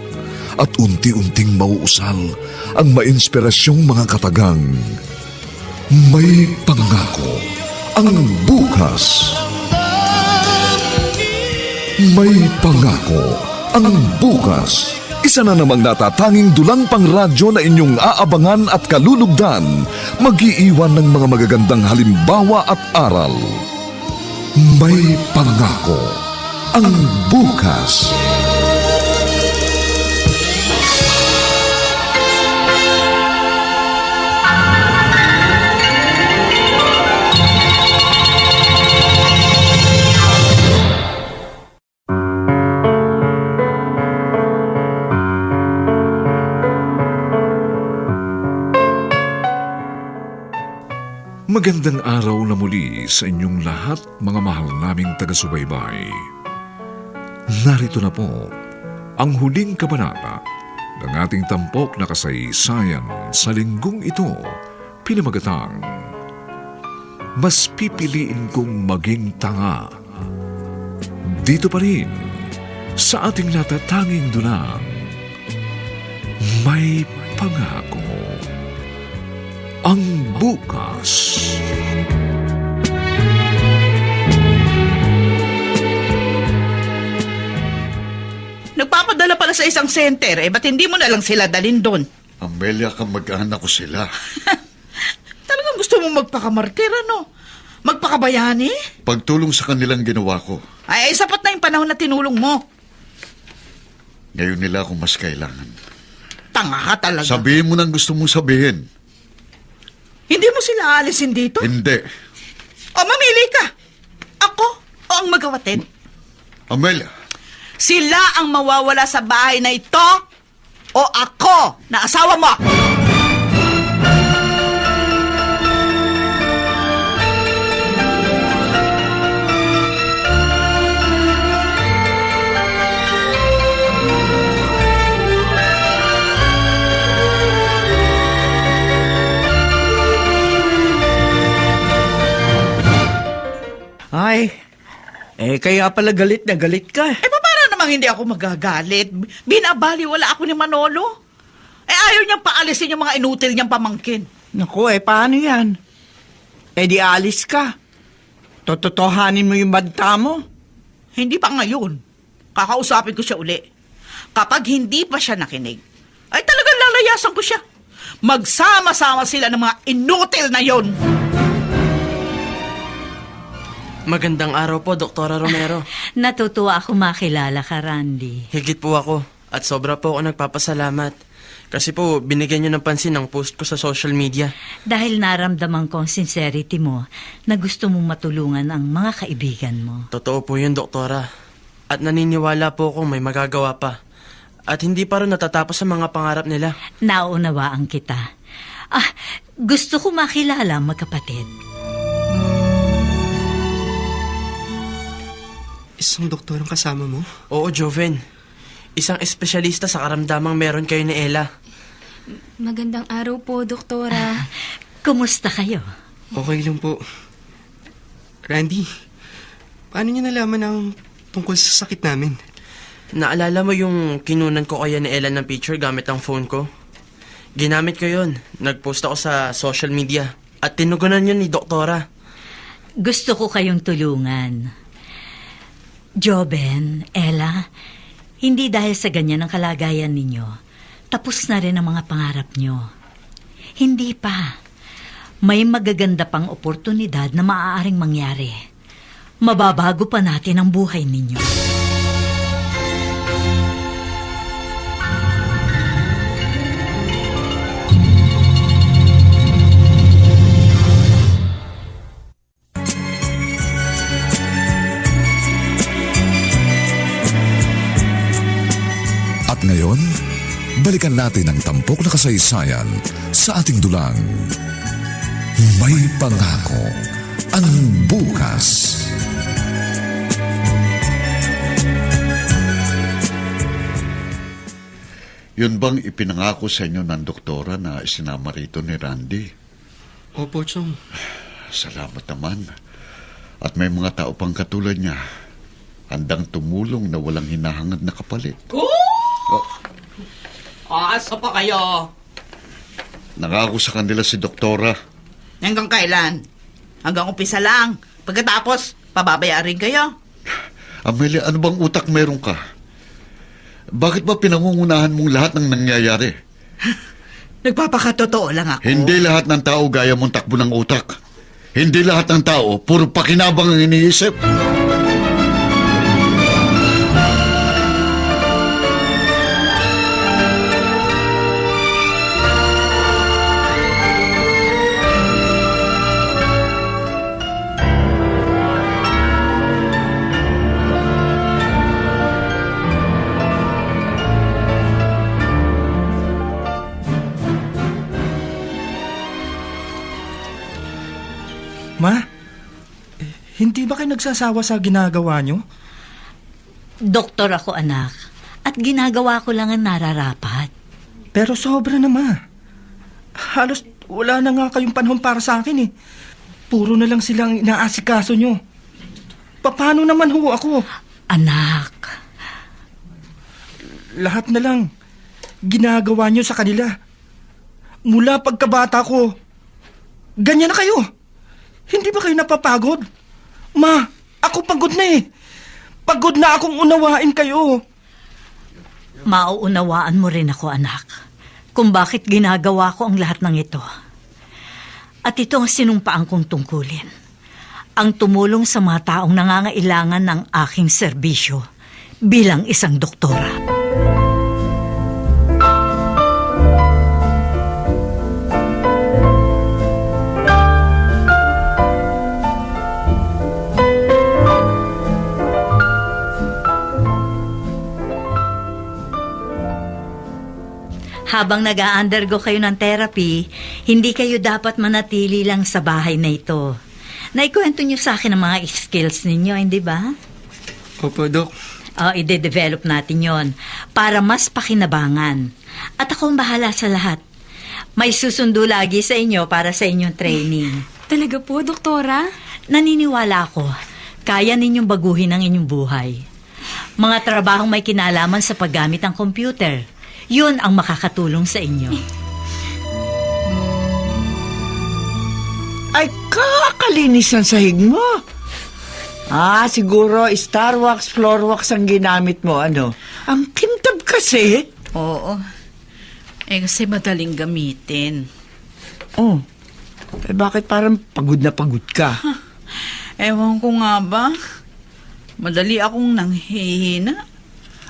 at unti-unting mauusal ang mainspirasyong mga katagang. May Pangako ang Bukas. May Pangako ang Bukas. Isa na namang natatanging dulang pangradyo na inyong aabangan at kalulugdan, mag-iiwan ng mga magagandang halimbawa at aral. May Pangako ang Bukas. Magandang araw na muli sa inyong lahat, mga mahal naming taga-subaybay. Narito na po ang huling kabanata ng ating tampok na kasaysayan sa linggong ito, pinamagatang Mas Pipiliin Kong Maging Tanga. Dito pa rin sa ating natatanging dunang May Pangako. Ang bukas.
Nagpapadala pala sa isang center, ba't hindi mo na lang sila dalhin doon?
Amelia, kamag-anak ko sila.
Talagang gusto mong magpakamartir, ano? Magpakabayani?
Pagtulong sa kanilang ginawa ko,
Ay, sapat na yung panahon na tinulong mo.
ngayon nila ako mas kailangan.
Tanga ka talaga.
Sabihin mo nang gusto mong sabihin.
Hindi mo sila aalisin dito?
Hindi.
O, mamili ka. Ako o ang magawatid?
Amelia,
Sila ang mawawala sa bahay na ito o ako na asawa mo?
Ay, kaya pala galit na galit ka.
Para namang hindi ako magagalit. Binabaliwala ako ni Manolo. Ayaw niyang paalisin yung mga inutil niyang pamangkin.
Naku, paano yan? Di alis ka. Tototohanin mo yung banta mo.
Hindi pa ngayon. Kakausapin ko siya uli. Kapag hindi pa siya nakinig, ay talagang lalayasan ko siya. Magsama-sama sila ng mga inutil na yon.
Magandang araw po, Doktora Romero.
Natutuwa ako makilala ka, Randy.
Higit po ako at sobra po ako nagpapasalamat. Kasi po, binigyan niyo ng pansin ang post ko sa social media.
Dahil naramdaman ko ang sincerity mo na gusto mong matulungan ang mga kaibigan mo.
Totoo po yun, Doktora. At naniniwala po akong may magagawa pa. At hindi pa rin natatapos sa mga pangarap nila.
Naunawaan kita. Gusto ko makilala ang magkapatid.
Isang doktor ang kasama mo?
Oo, Joven. Isang espesyalista sa karamdamang meron kayo ni Ella.
Magandang araw po, Doktora.
Kumusta kayo?
Okay lang po. Randy, paano niyo nalaman ang tungkol sa sakit namin?
Naalala mo yung kinunan ko kaya ni Ella ng picture gamit ang phone ko? Ginamit ko yun. Nagpost ako sa social media. At tinugunan yun ni Doktora.
Gusto ko kayong tulungan. Joben, Ella, hindi dahil sa ganyan ang kalagayan ninyo, tapos na rin ang mga pangarap nyo. Hindi pa. May magaganda pang oportunidad na maaaring mangyari. Mababago pa natin ang buhay ninyo.
At ngayon, balikan natin ang tampok na kasaysayan sa ating dulang May Pangako ang bukas.
yun bang ipinangako sa inyo ng doktora na isinama rito ni Randy?
Opo, Chong.
Salamat naman. At may mga tao pang katulad niya, handang tumulong na walang hinahangad na kapalit.
Asa pa kayo?
Nangako sa kanila si doktora.
Hanggang kailan? Hanggang umpisa lang. Pagkatapos, pababayarin kayo.
Amelia, ano bang utak meron ka? Bakit ba pinangungunahan mong lahat ng nangyayari?
Nagpapakatotoo lang ako.
Hindi lahat ng tao gaya mong takbo ng utak. Hindi lahat ng tao puro pakinabang ang iniisip.
Ma, hindi ba kayo nagsasawa sa ginagawa nyo?
Doktor ako, anak. At ginagawa ko lang ang nararapat.
Pero sobra na, Ma. Halos wala na nga kayong panahon para sa akin eh. Puro na lang silang inaasikaso nyo. Paano naman ho ako?
Anak,
Lahat na lang ginagawa nyo sa kanila. Mula pagkabata ko, ganyan na kayo. Hindi ba kayo napapagod? Ma, ako pagod na eh. Pagod na akong unawain kayo.
mauunawaan mo rin ako, anak, kung bakit ginagawa ko ang lahat ng ito. At ito ang sinumpaan kong tungkulin. Ang tumulong sa mga taong nangangailangan ng aking serbisyo bilang isang doktora. Habang nag-a-undergo kayo ng therapy, hindi kayo dapat manatili lang sa bahay na ito. Naikwento niyo sa akin ang mga skills ninyo, hindi ba?
Opo, Dok.
Ide-develop natin yon para mas pakinabangan. At ako ang bahala sa lahat. May susundo lagi sa inyo para sa inyong training.
Talaga po, Doktora?
Naniniwala ako, kaya ninyong baguhin ang inyong buhay. Mga trabahong may kinalaman sa paggamit ng computer, yun ang makakatulong sa inyo.
Ay, kakalinis ang sahig mo. Siguro star wax, floor wax ang ginamit mo, ano? Ang kintab kasi.
Oo. Kasi madaling gamitin.
Oh, bakit parang pagod na pagod ka?
Ewan ko nga ba? Madali akong nanghihina.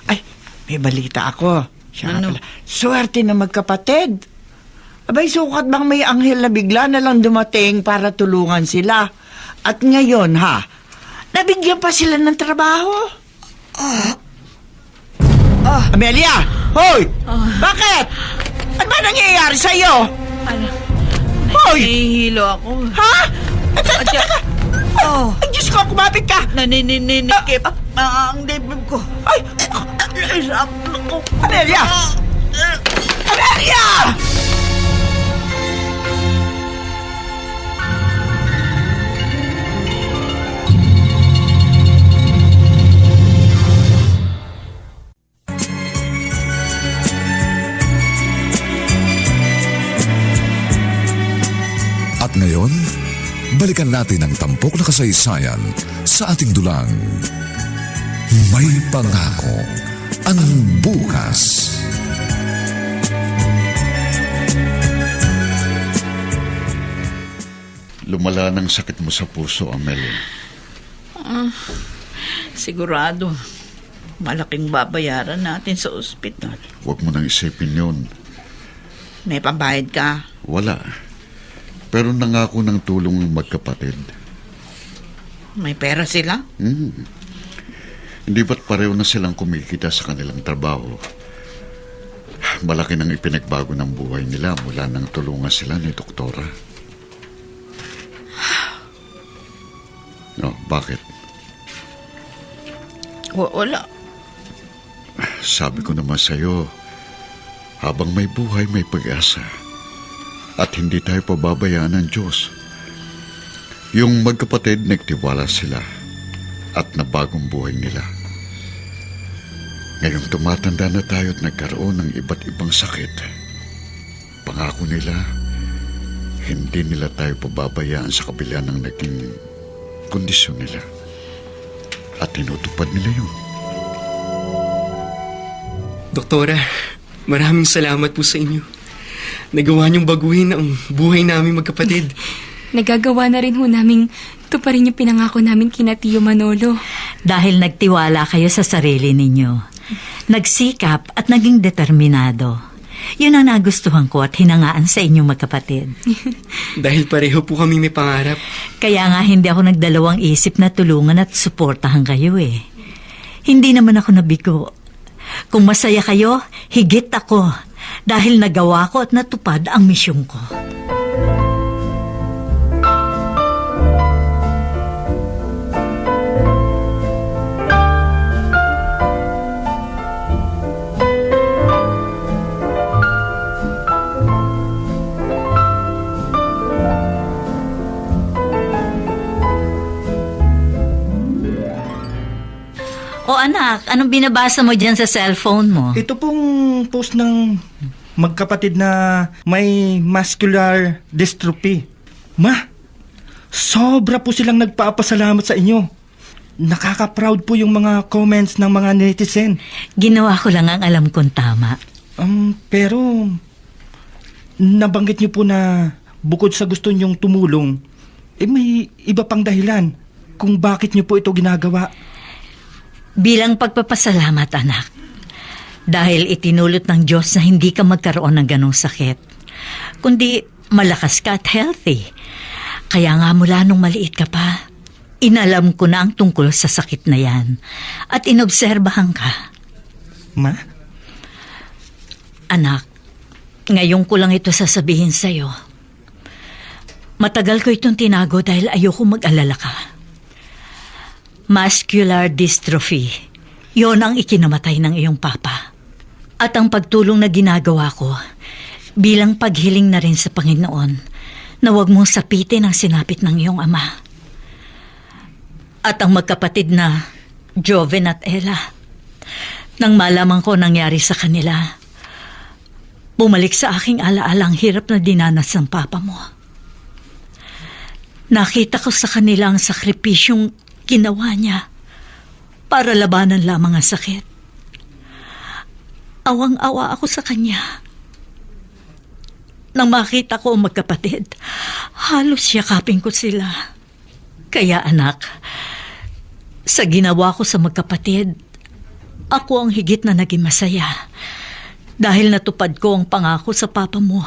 Ay, may balita ako. Siya
Ano?
pala. Swerte na magkapatid. Abay, sukat bang may anghel na bigla na lang dumating para tulungan sila? At ngayon, nabigyan pa sila ng trabaho? Amelia! Hoy! Bakit? Ano ba nangyayari sa'yo? Hoy!
Nahihilo ako.
Ha? Teka! Ay, Diyos ko, kumapit ka!
Nanininikip ang dibdib ko.
Ay! Amelia! Amelia!
At ngayon, balikan natin ang tampok na kasaysayan sa ating dulang. May pangako ang bukas.
Lumala ng sakit mo sa puso, Amelia.
Sigurado, malaking babayaran natin sa ospital.
Huwag mo nang isipin yun.
May pambayad ka.
Wala. Pero nangako ng tulong ng magkapatid.
May pera sila.
Hindi ba't pareho na silang kumikita sa kanilang trabaho? Malaki nang ipinagbago ng buhay nila mula nang tulungan sila ni Doktora. No, bakit?
Wala.
Sabi ko naman sa'yo, habang may buhay, may pag-asa. At hindi tayo pababayaan ng Diyos. Yung magkapatid, nagtiwala sila at nabagong buhay nila. Ngayong tumatanda na tayo at nagkaroon ng iba't ibang sakit, pangako nila, hindi nila tayo pababayaan sa kabila ng naging kondisyon nila. At tinutupad nila yun.
Doktora, maraming salamat po sa inyo. Nagawa niyong baguhin ang buhay namin magkapatid.
Nagagawa na rin ho namin tuparin yung pinangako namin kina Tio Manolo.
Dahil nagtiwala kayo sa sarili ninyo. Nagsikap at naging determinado. Yun ang nagustuhan ko at hinangaan sa inyong magkapatid.
Dahil pareho po kami may pangarap.
Kaya nga hindi ako nagdalawang isip na tulungan at suportahan kayo eh. Hindi naman ako nabigo. Kung masaya kayo, higit ako. Dahil nagawa ko at natupad ang misyon ko. anak. Anong binabasa mo dyan sa cellphone mo?
Ito pong post ng magkapatid na may muscular dystrophy. Ma, sobra po silang nagpapasalamat sa inyo. Nakaka-proud po yung mga comments ng mga netizen.
Ginawa ko lang ang alam kong tama.
Pero nabanggit niyo po na bukod sa gusto niyong tumulong, may iba pang dahilan kung bakit niyo po ito ginagawa.
Bilang pagpapasalamat, anak. Dahil itinulot ng Diyos na hindi ka magkaroon ng ganong sakit. Kundi malakas ka at healthy. Kaya nga mula nung maliit ka pa, inalam ko na ang tungkol sa sakit na yan. At inobserbahan ka.
Ma?
Anak, ngayon ko lang ito sasabihin sa'yo. Matagal ko itong tinago dahil ayoko mag-alala ka. Muscular dystrophy. Yon ang ikinamatay ng iyong papa. At ang pagtulong na ginagawa ko, bilang paghiling na rin sa Panginoon, na huwag mong sapitin ang sinapit ng iyong ama. At ang magkapatid na Joven at Ella, nang malaman ko nangyari sa kanila, bumalik sa aking alaala ang hirap na dinanas ng papa mo. Nakita ko sa kanila ang sakripisyong ginawa niya para labanan lamang ang sakit. Awang-awa ako sa kanya. Nang makita ko ang magkapatid, halos yakapin ko sila. Kaya anak, sa ginawa ko sa magkapatid, ako ang higit na naging masaya. Dahil natupad ko ang pangako sa papa mo,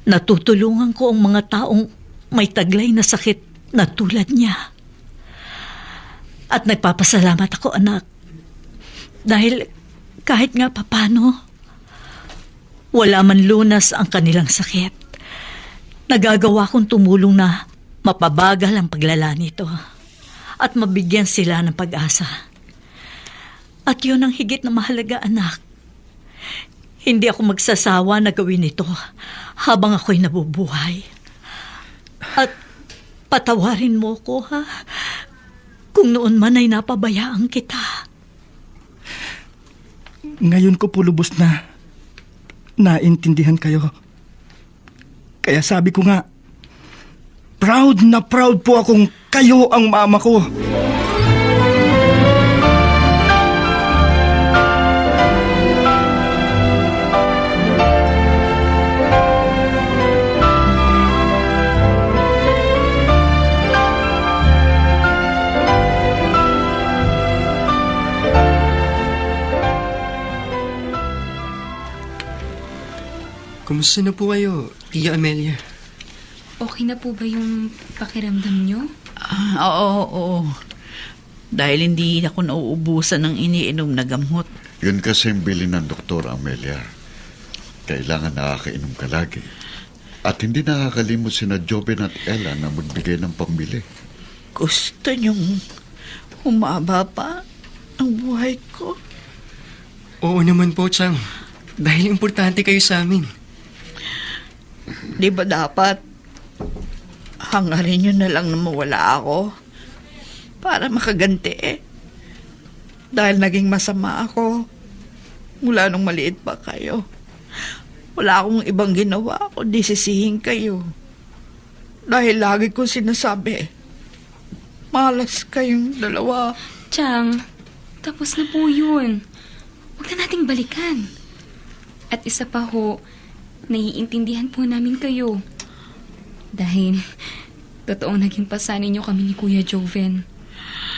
natutulungan ko ang mga taong may taglay na sakit na tulad niya. At nagpapasalamat ako, anak. Dahil kahit nga papano, wala man lunas ang kanilang sakit. Nagagawa kong tumulong na mapabagal ang paglala nito at mabigyan sila ng pag-asa. At yun ang higit na mahalaga, anak. Hindi ako magsasawa na gawin ito habang ako'y nabubuhay. At patawarin mo ko, ha? Kung noon man ay napabayaan kita.
Ngayon ko po lubos na naintindihan kayo. Kaya sabi ko nga, proud na proud po akong kayo ang mama ko.
Kumusta na po kayo, Tia Amelia?
Okay na po ba yung pakiramdam nyo?
Oo. Dahil hindi ako nauubusan ng iniinom na gamot.
Yun kasi ang bilin ng Doktor Amelia. Kailangan nakakainom ka lagi. At hindi nakakalimot sina Joven at Ella na magbigay ng pambili.
Gusto niyong humaba pa ang buhay ko?
Oo naman po, Chang. Dahil importante kayo sa amin.
Di ba dapat hangarin niyo na lang na mawala ako para makaganti dahil naging masama ako mula nung maliit pa kayo. Wala akong ibang ginawa kundi sisihin kayo dahil lagi ko sinasabi malas kayong dalawa.
Chang, tapos na po yun. Huwag na nating balikan. At isa pa ho, naiintindihan po namin kayo. Dahil, totoong naging pasanin niyo kami ni Kuya Joven.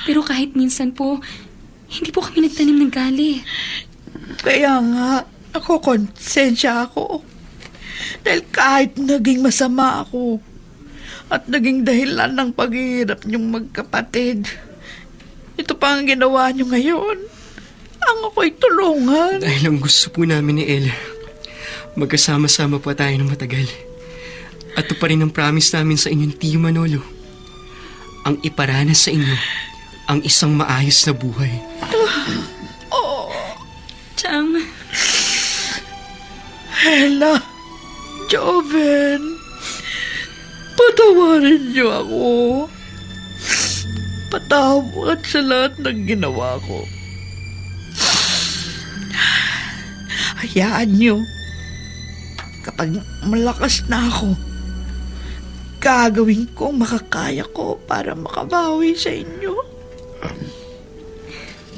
Pero kahit minsan po, hindi po kami nagtanim ng gali.
Kaya nga, ako konsensya ako. Dahil kahit naging masama ako at naging dahilan ng paghihirap niyong magkapatid, ito pa ang ginawa niyo ngayon. Ang ako'y tulungan.
Dahil ang gusto po namin ni Ella, magkasama-sama pa tayo ng matagal. At ito pa rin ang promise namin sa inyong Tio Manolo. Ang iparanas sa inyo ang isang maayos na buhay.
Chang.
Ella, Joven, patawarin niyo ako. Patawad sa lahat ng ginawa ko.
Hayaan niyo. Kapag malakas na ako, gagawin ko ang makakaya ko para makabawi sa inyo.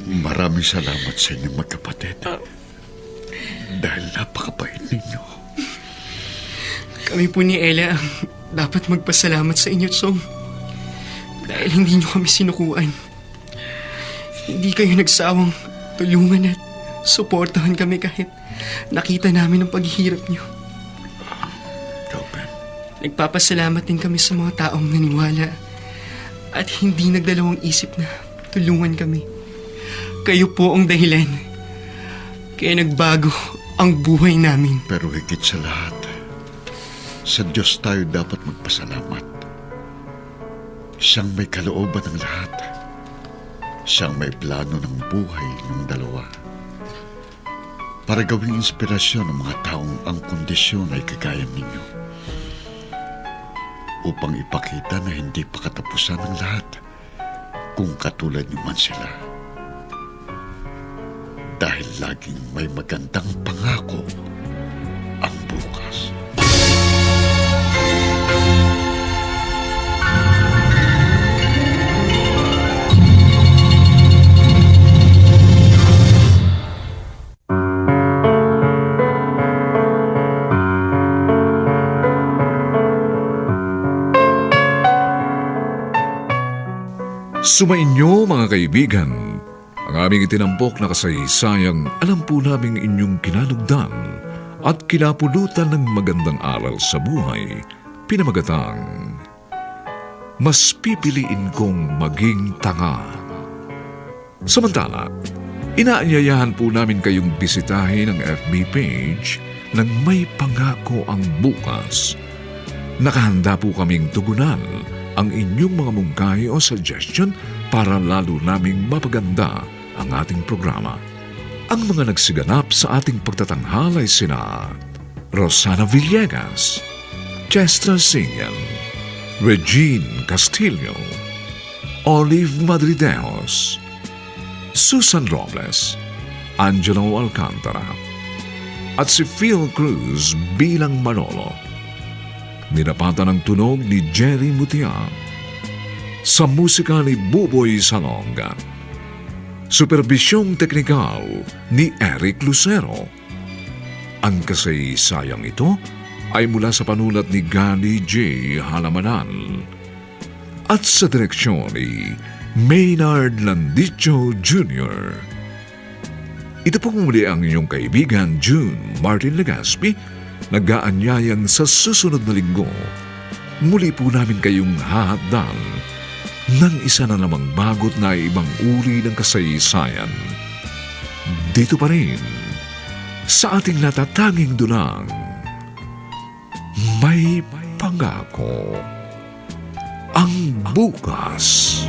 Maraming salamat sa inyong magkapatid. Dahil napakabait ninyo.
Kami po ni Ella ang dapat magpasalamat sa inyo, Tsong. Dahil hindi niyo kami sinukuan. Hindi kayo nagsawang tulungan at suportahan kami kahit nakita namin ang paghihirap niyo.
Joven,
Nagpapasalamat din kami sa mga taong naniwala at hindi nagdalawang isip na tulungan kami. Kayo po ang dahilan. Kaya nagbago ang buhay namin.
pero higit sa lahat, sa Diyos tayo dapat magpasalamat. Siyang may kalooban ng lahat. Siyang may plano ng buhay ng dalawa. Para gawing inspirasyon ng mga taong ang kondisyon ay kagaya ninyo. Upang ipakita na hindi pa katapusan ng lahat kung katulad niyo man sila. Dahil laging may magandang pangako ang bukas.
Sumainyo mga kaibigan, ang aming itinampok na kasaysayang alam po naming inyong kinalugdan at kinapulutan ng magandang aral sa buhay, pinamagatang, mas pipiliin kong maging tanga. Samantala, inaanyayahan po namin kayong bisitahin ang FB page ng May Pangako ang Bukas. Nakahanda po kaming tugunan ang inyong mga mungkahi o suggestion para lalo naming mapaganda ang ating programa. Ang mga nagsiganap sa ating pagtatanghal ay sina Rosana Villegas, Chester Singan, Regine Castillo, Olive Madrideos, Susan Robles, Angelo Alcantara, at si Phil Cruz bilang Manolo. Ninapatan ang tunog ni Jerry Mutia. Sa musika ni Buboy Salonga. Superbisyong teknikal ni Eric Lucero. Ang kasaysayang ito ay mula sa panulat ni Gani J. Halamanan at sa direksyon ni Maynard Landicho Jr. Ito pong muli ang inyong kaibigan June Martin Legaspi, nag-aanyayang sa susunod na linggo. Muli po namin kayong hahatdan ng isa na namang bagot na ibang uri ng kasaysayan. Dito pa rin, sa ating natatanging dunang, May Pangako ang Bukas.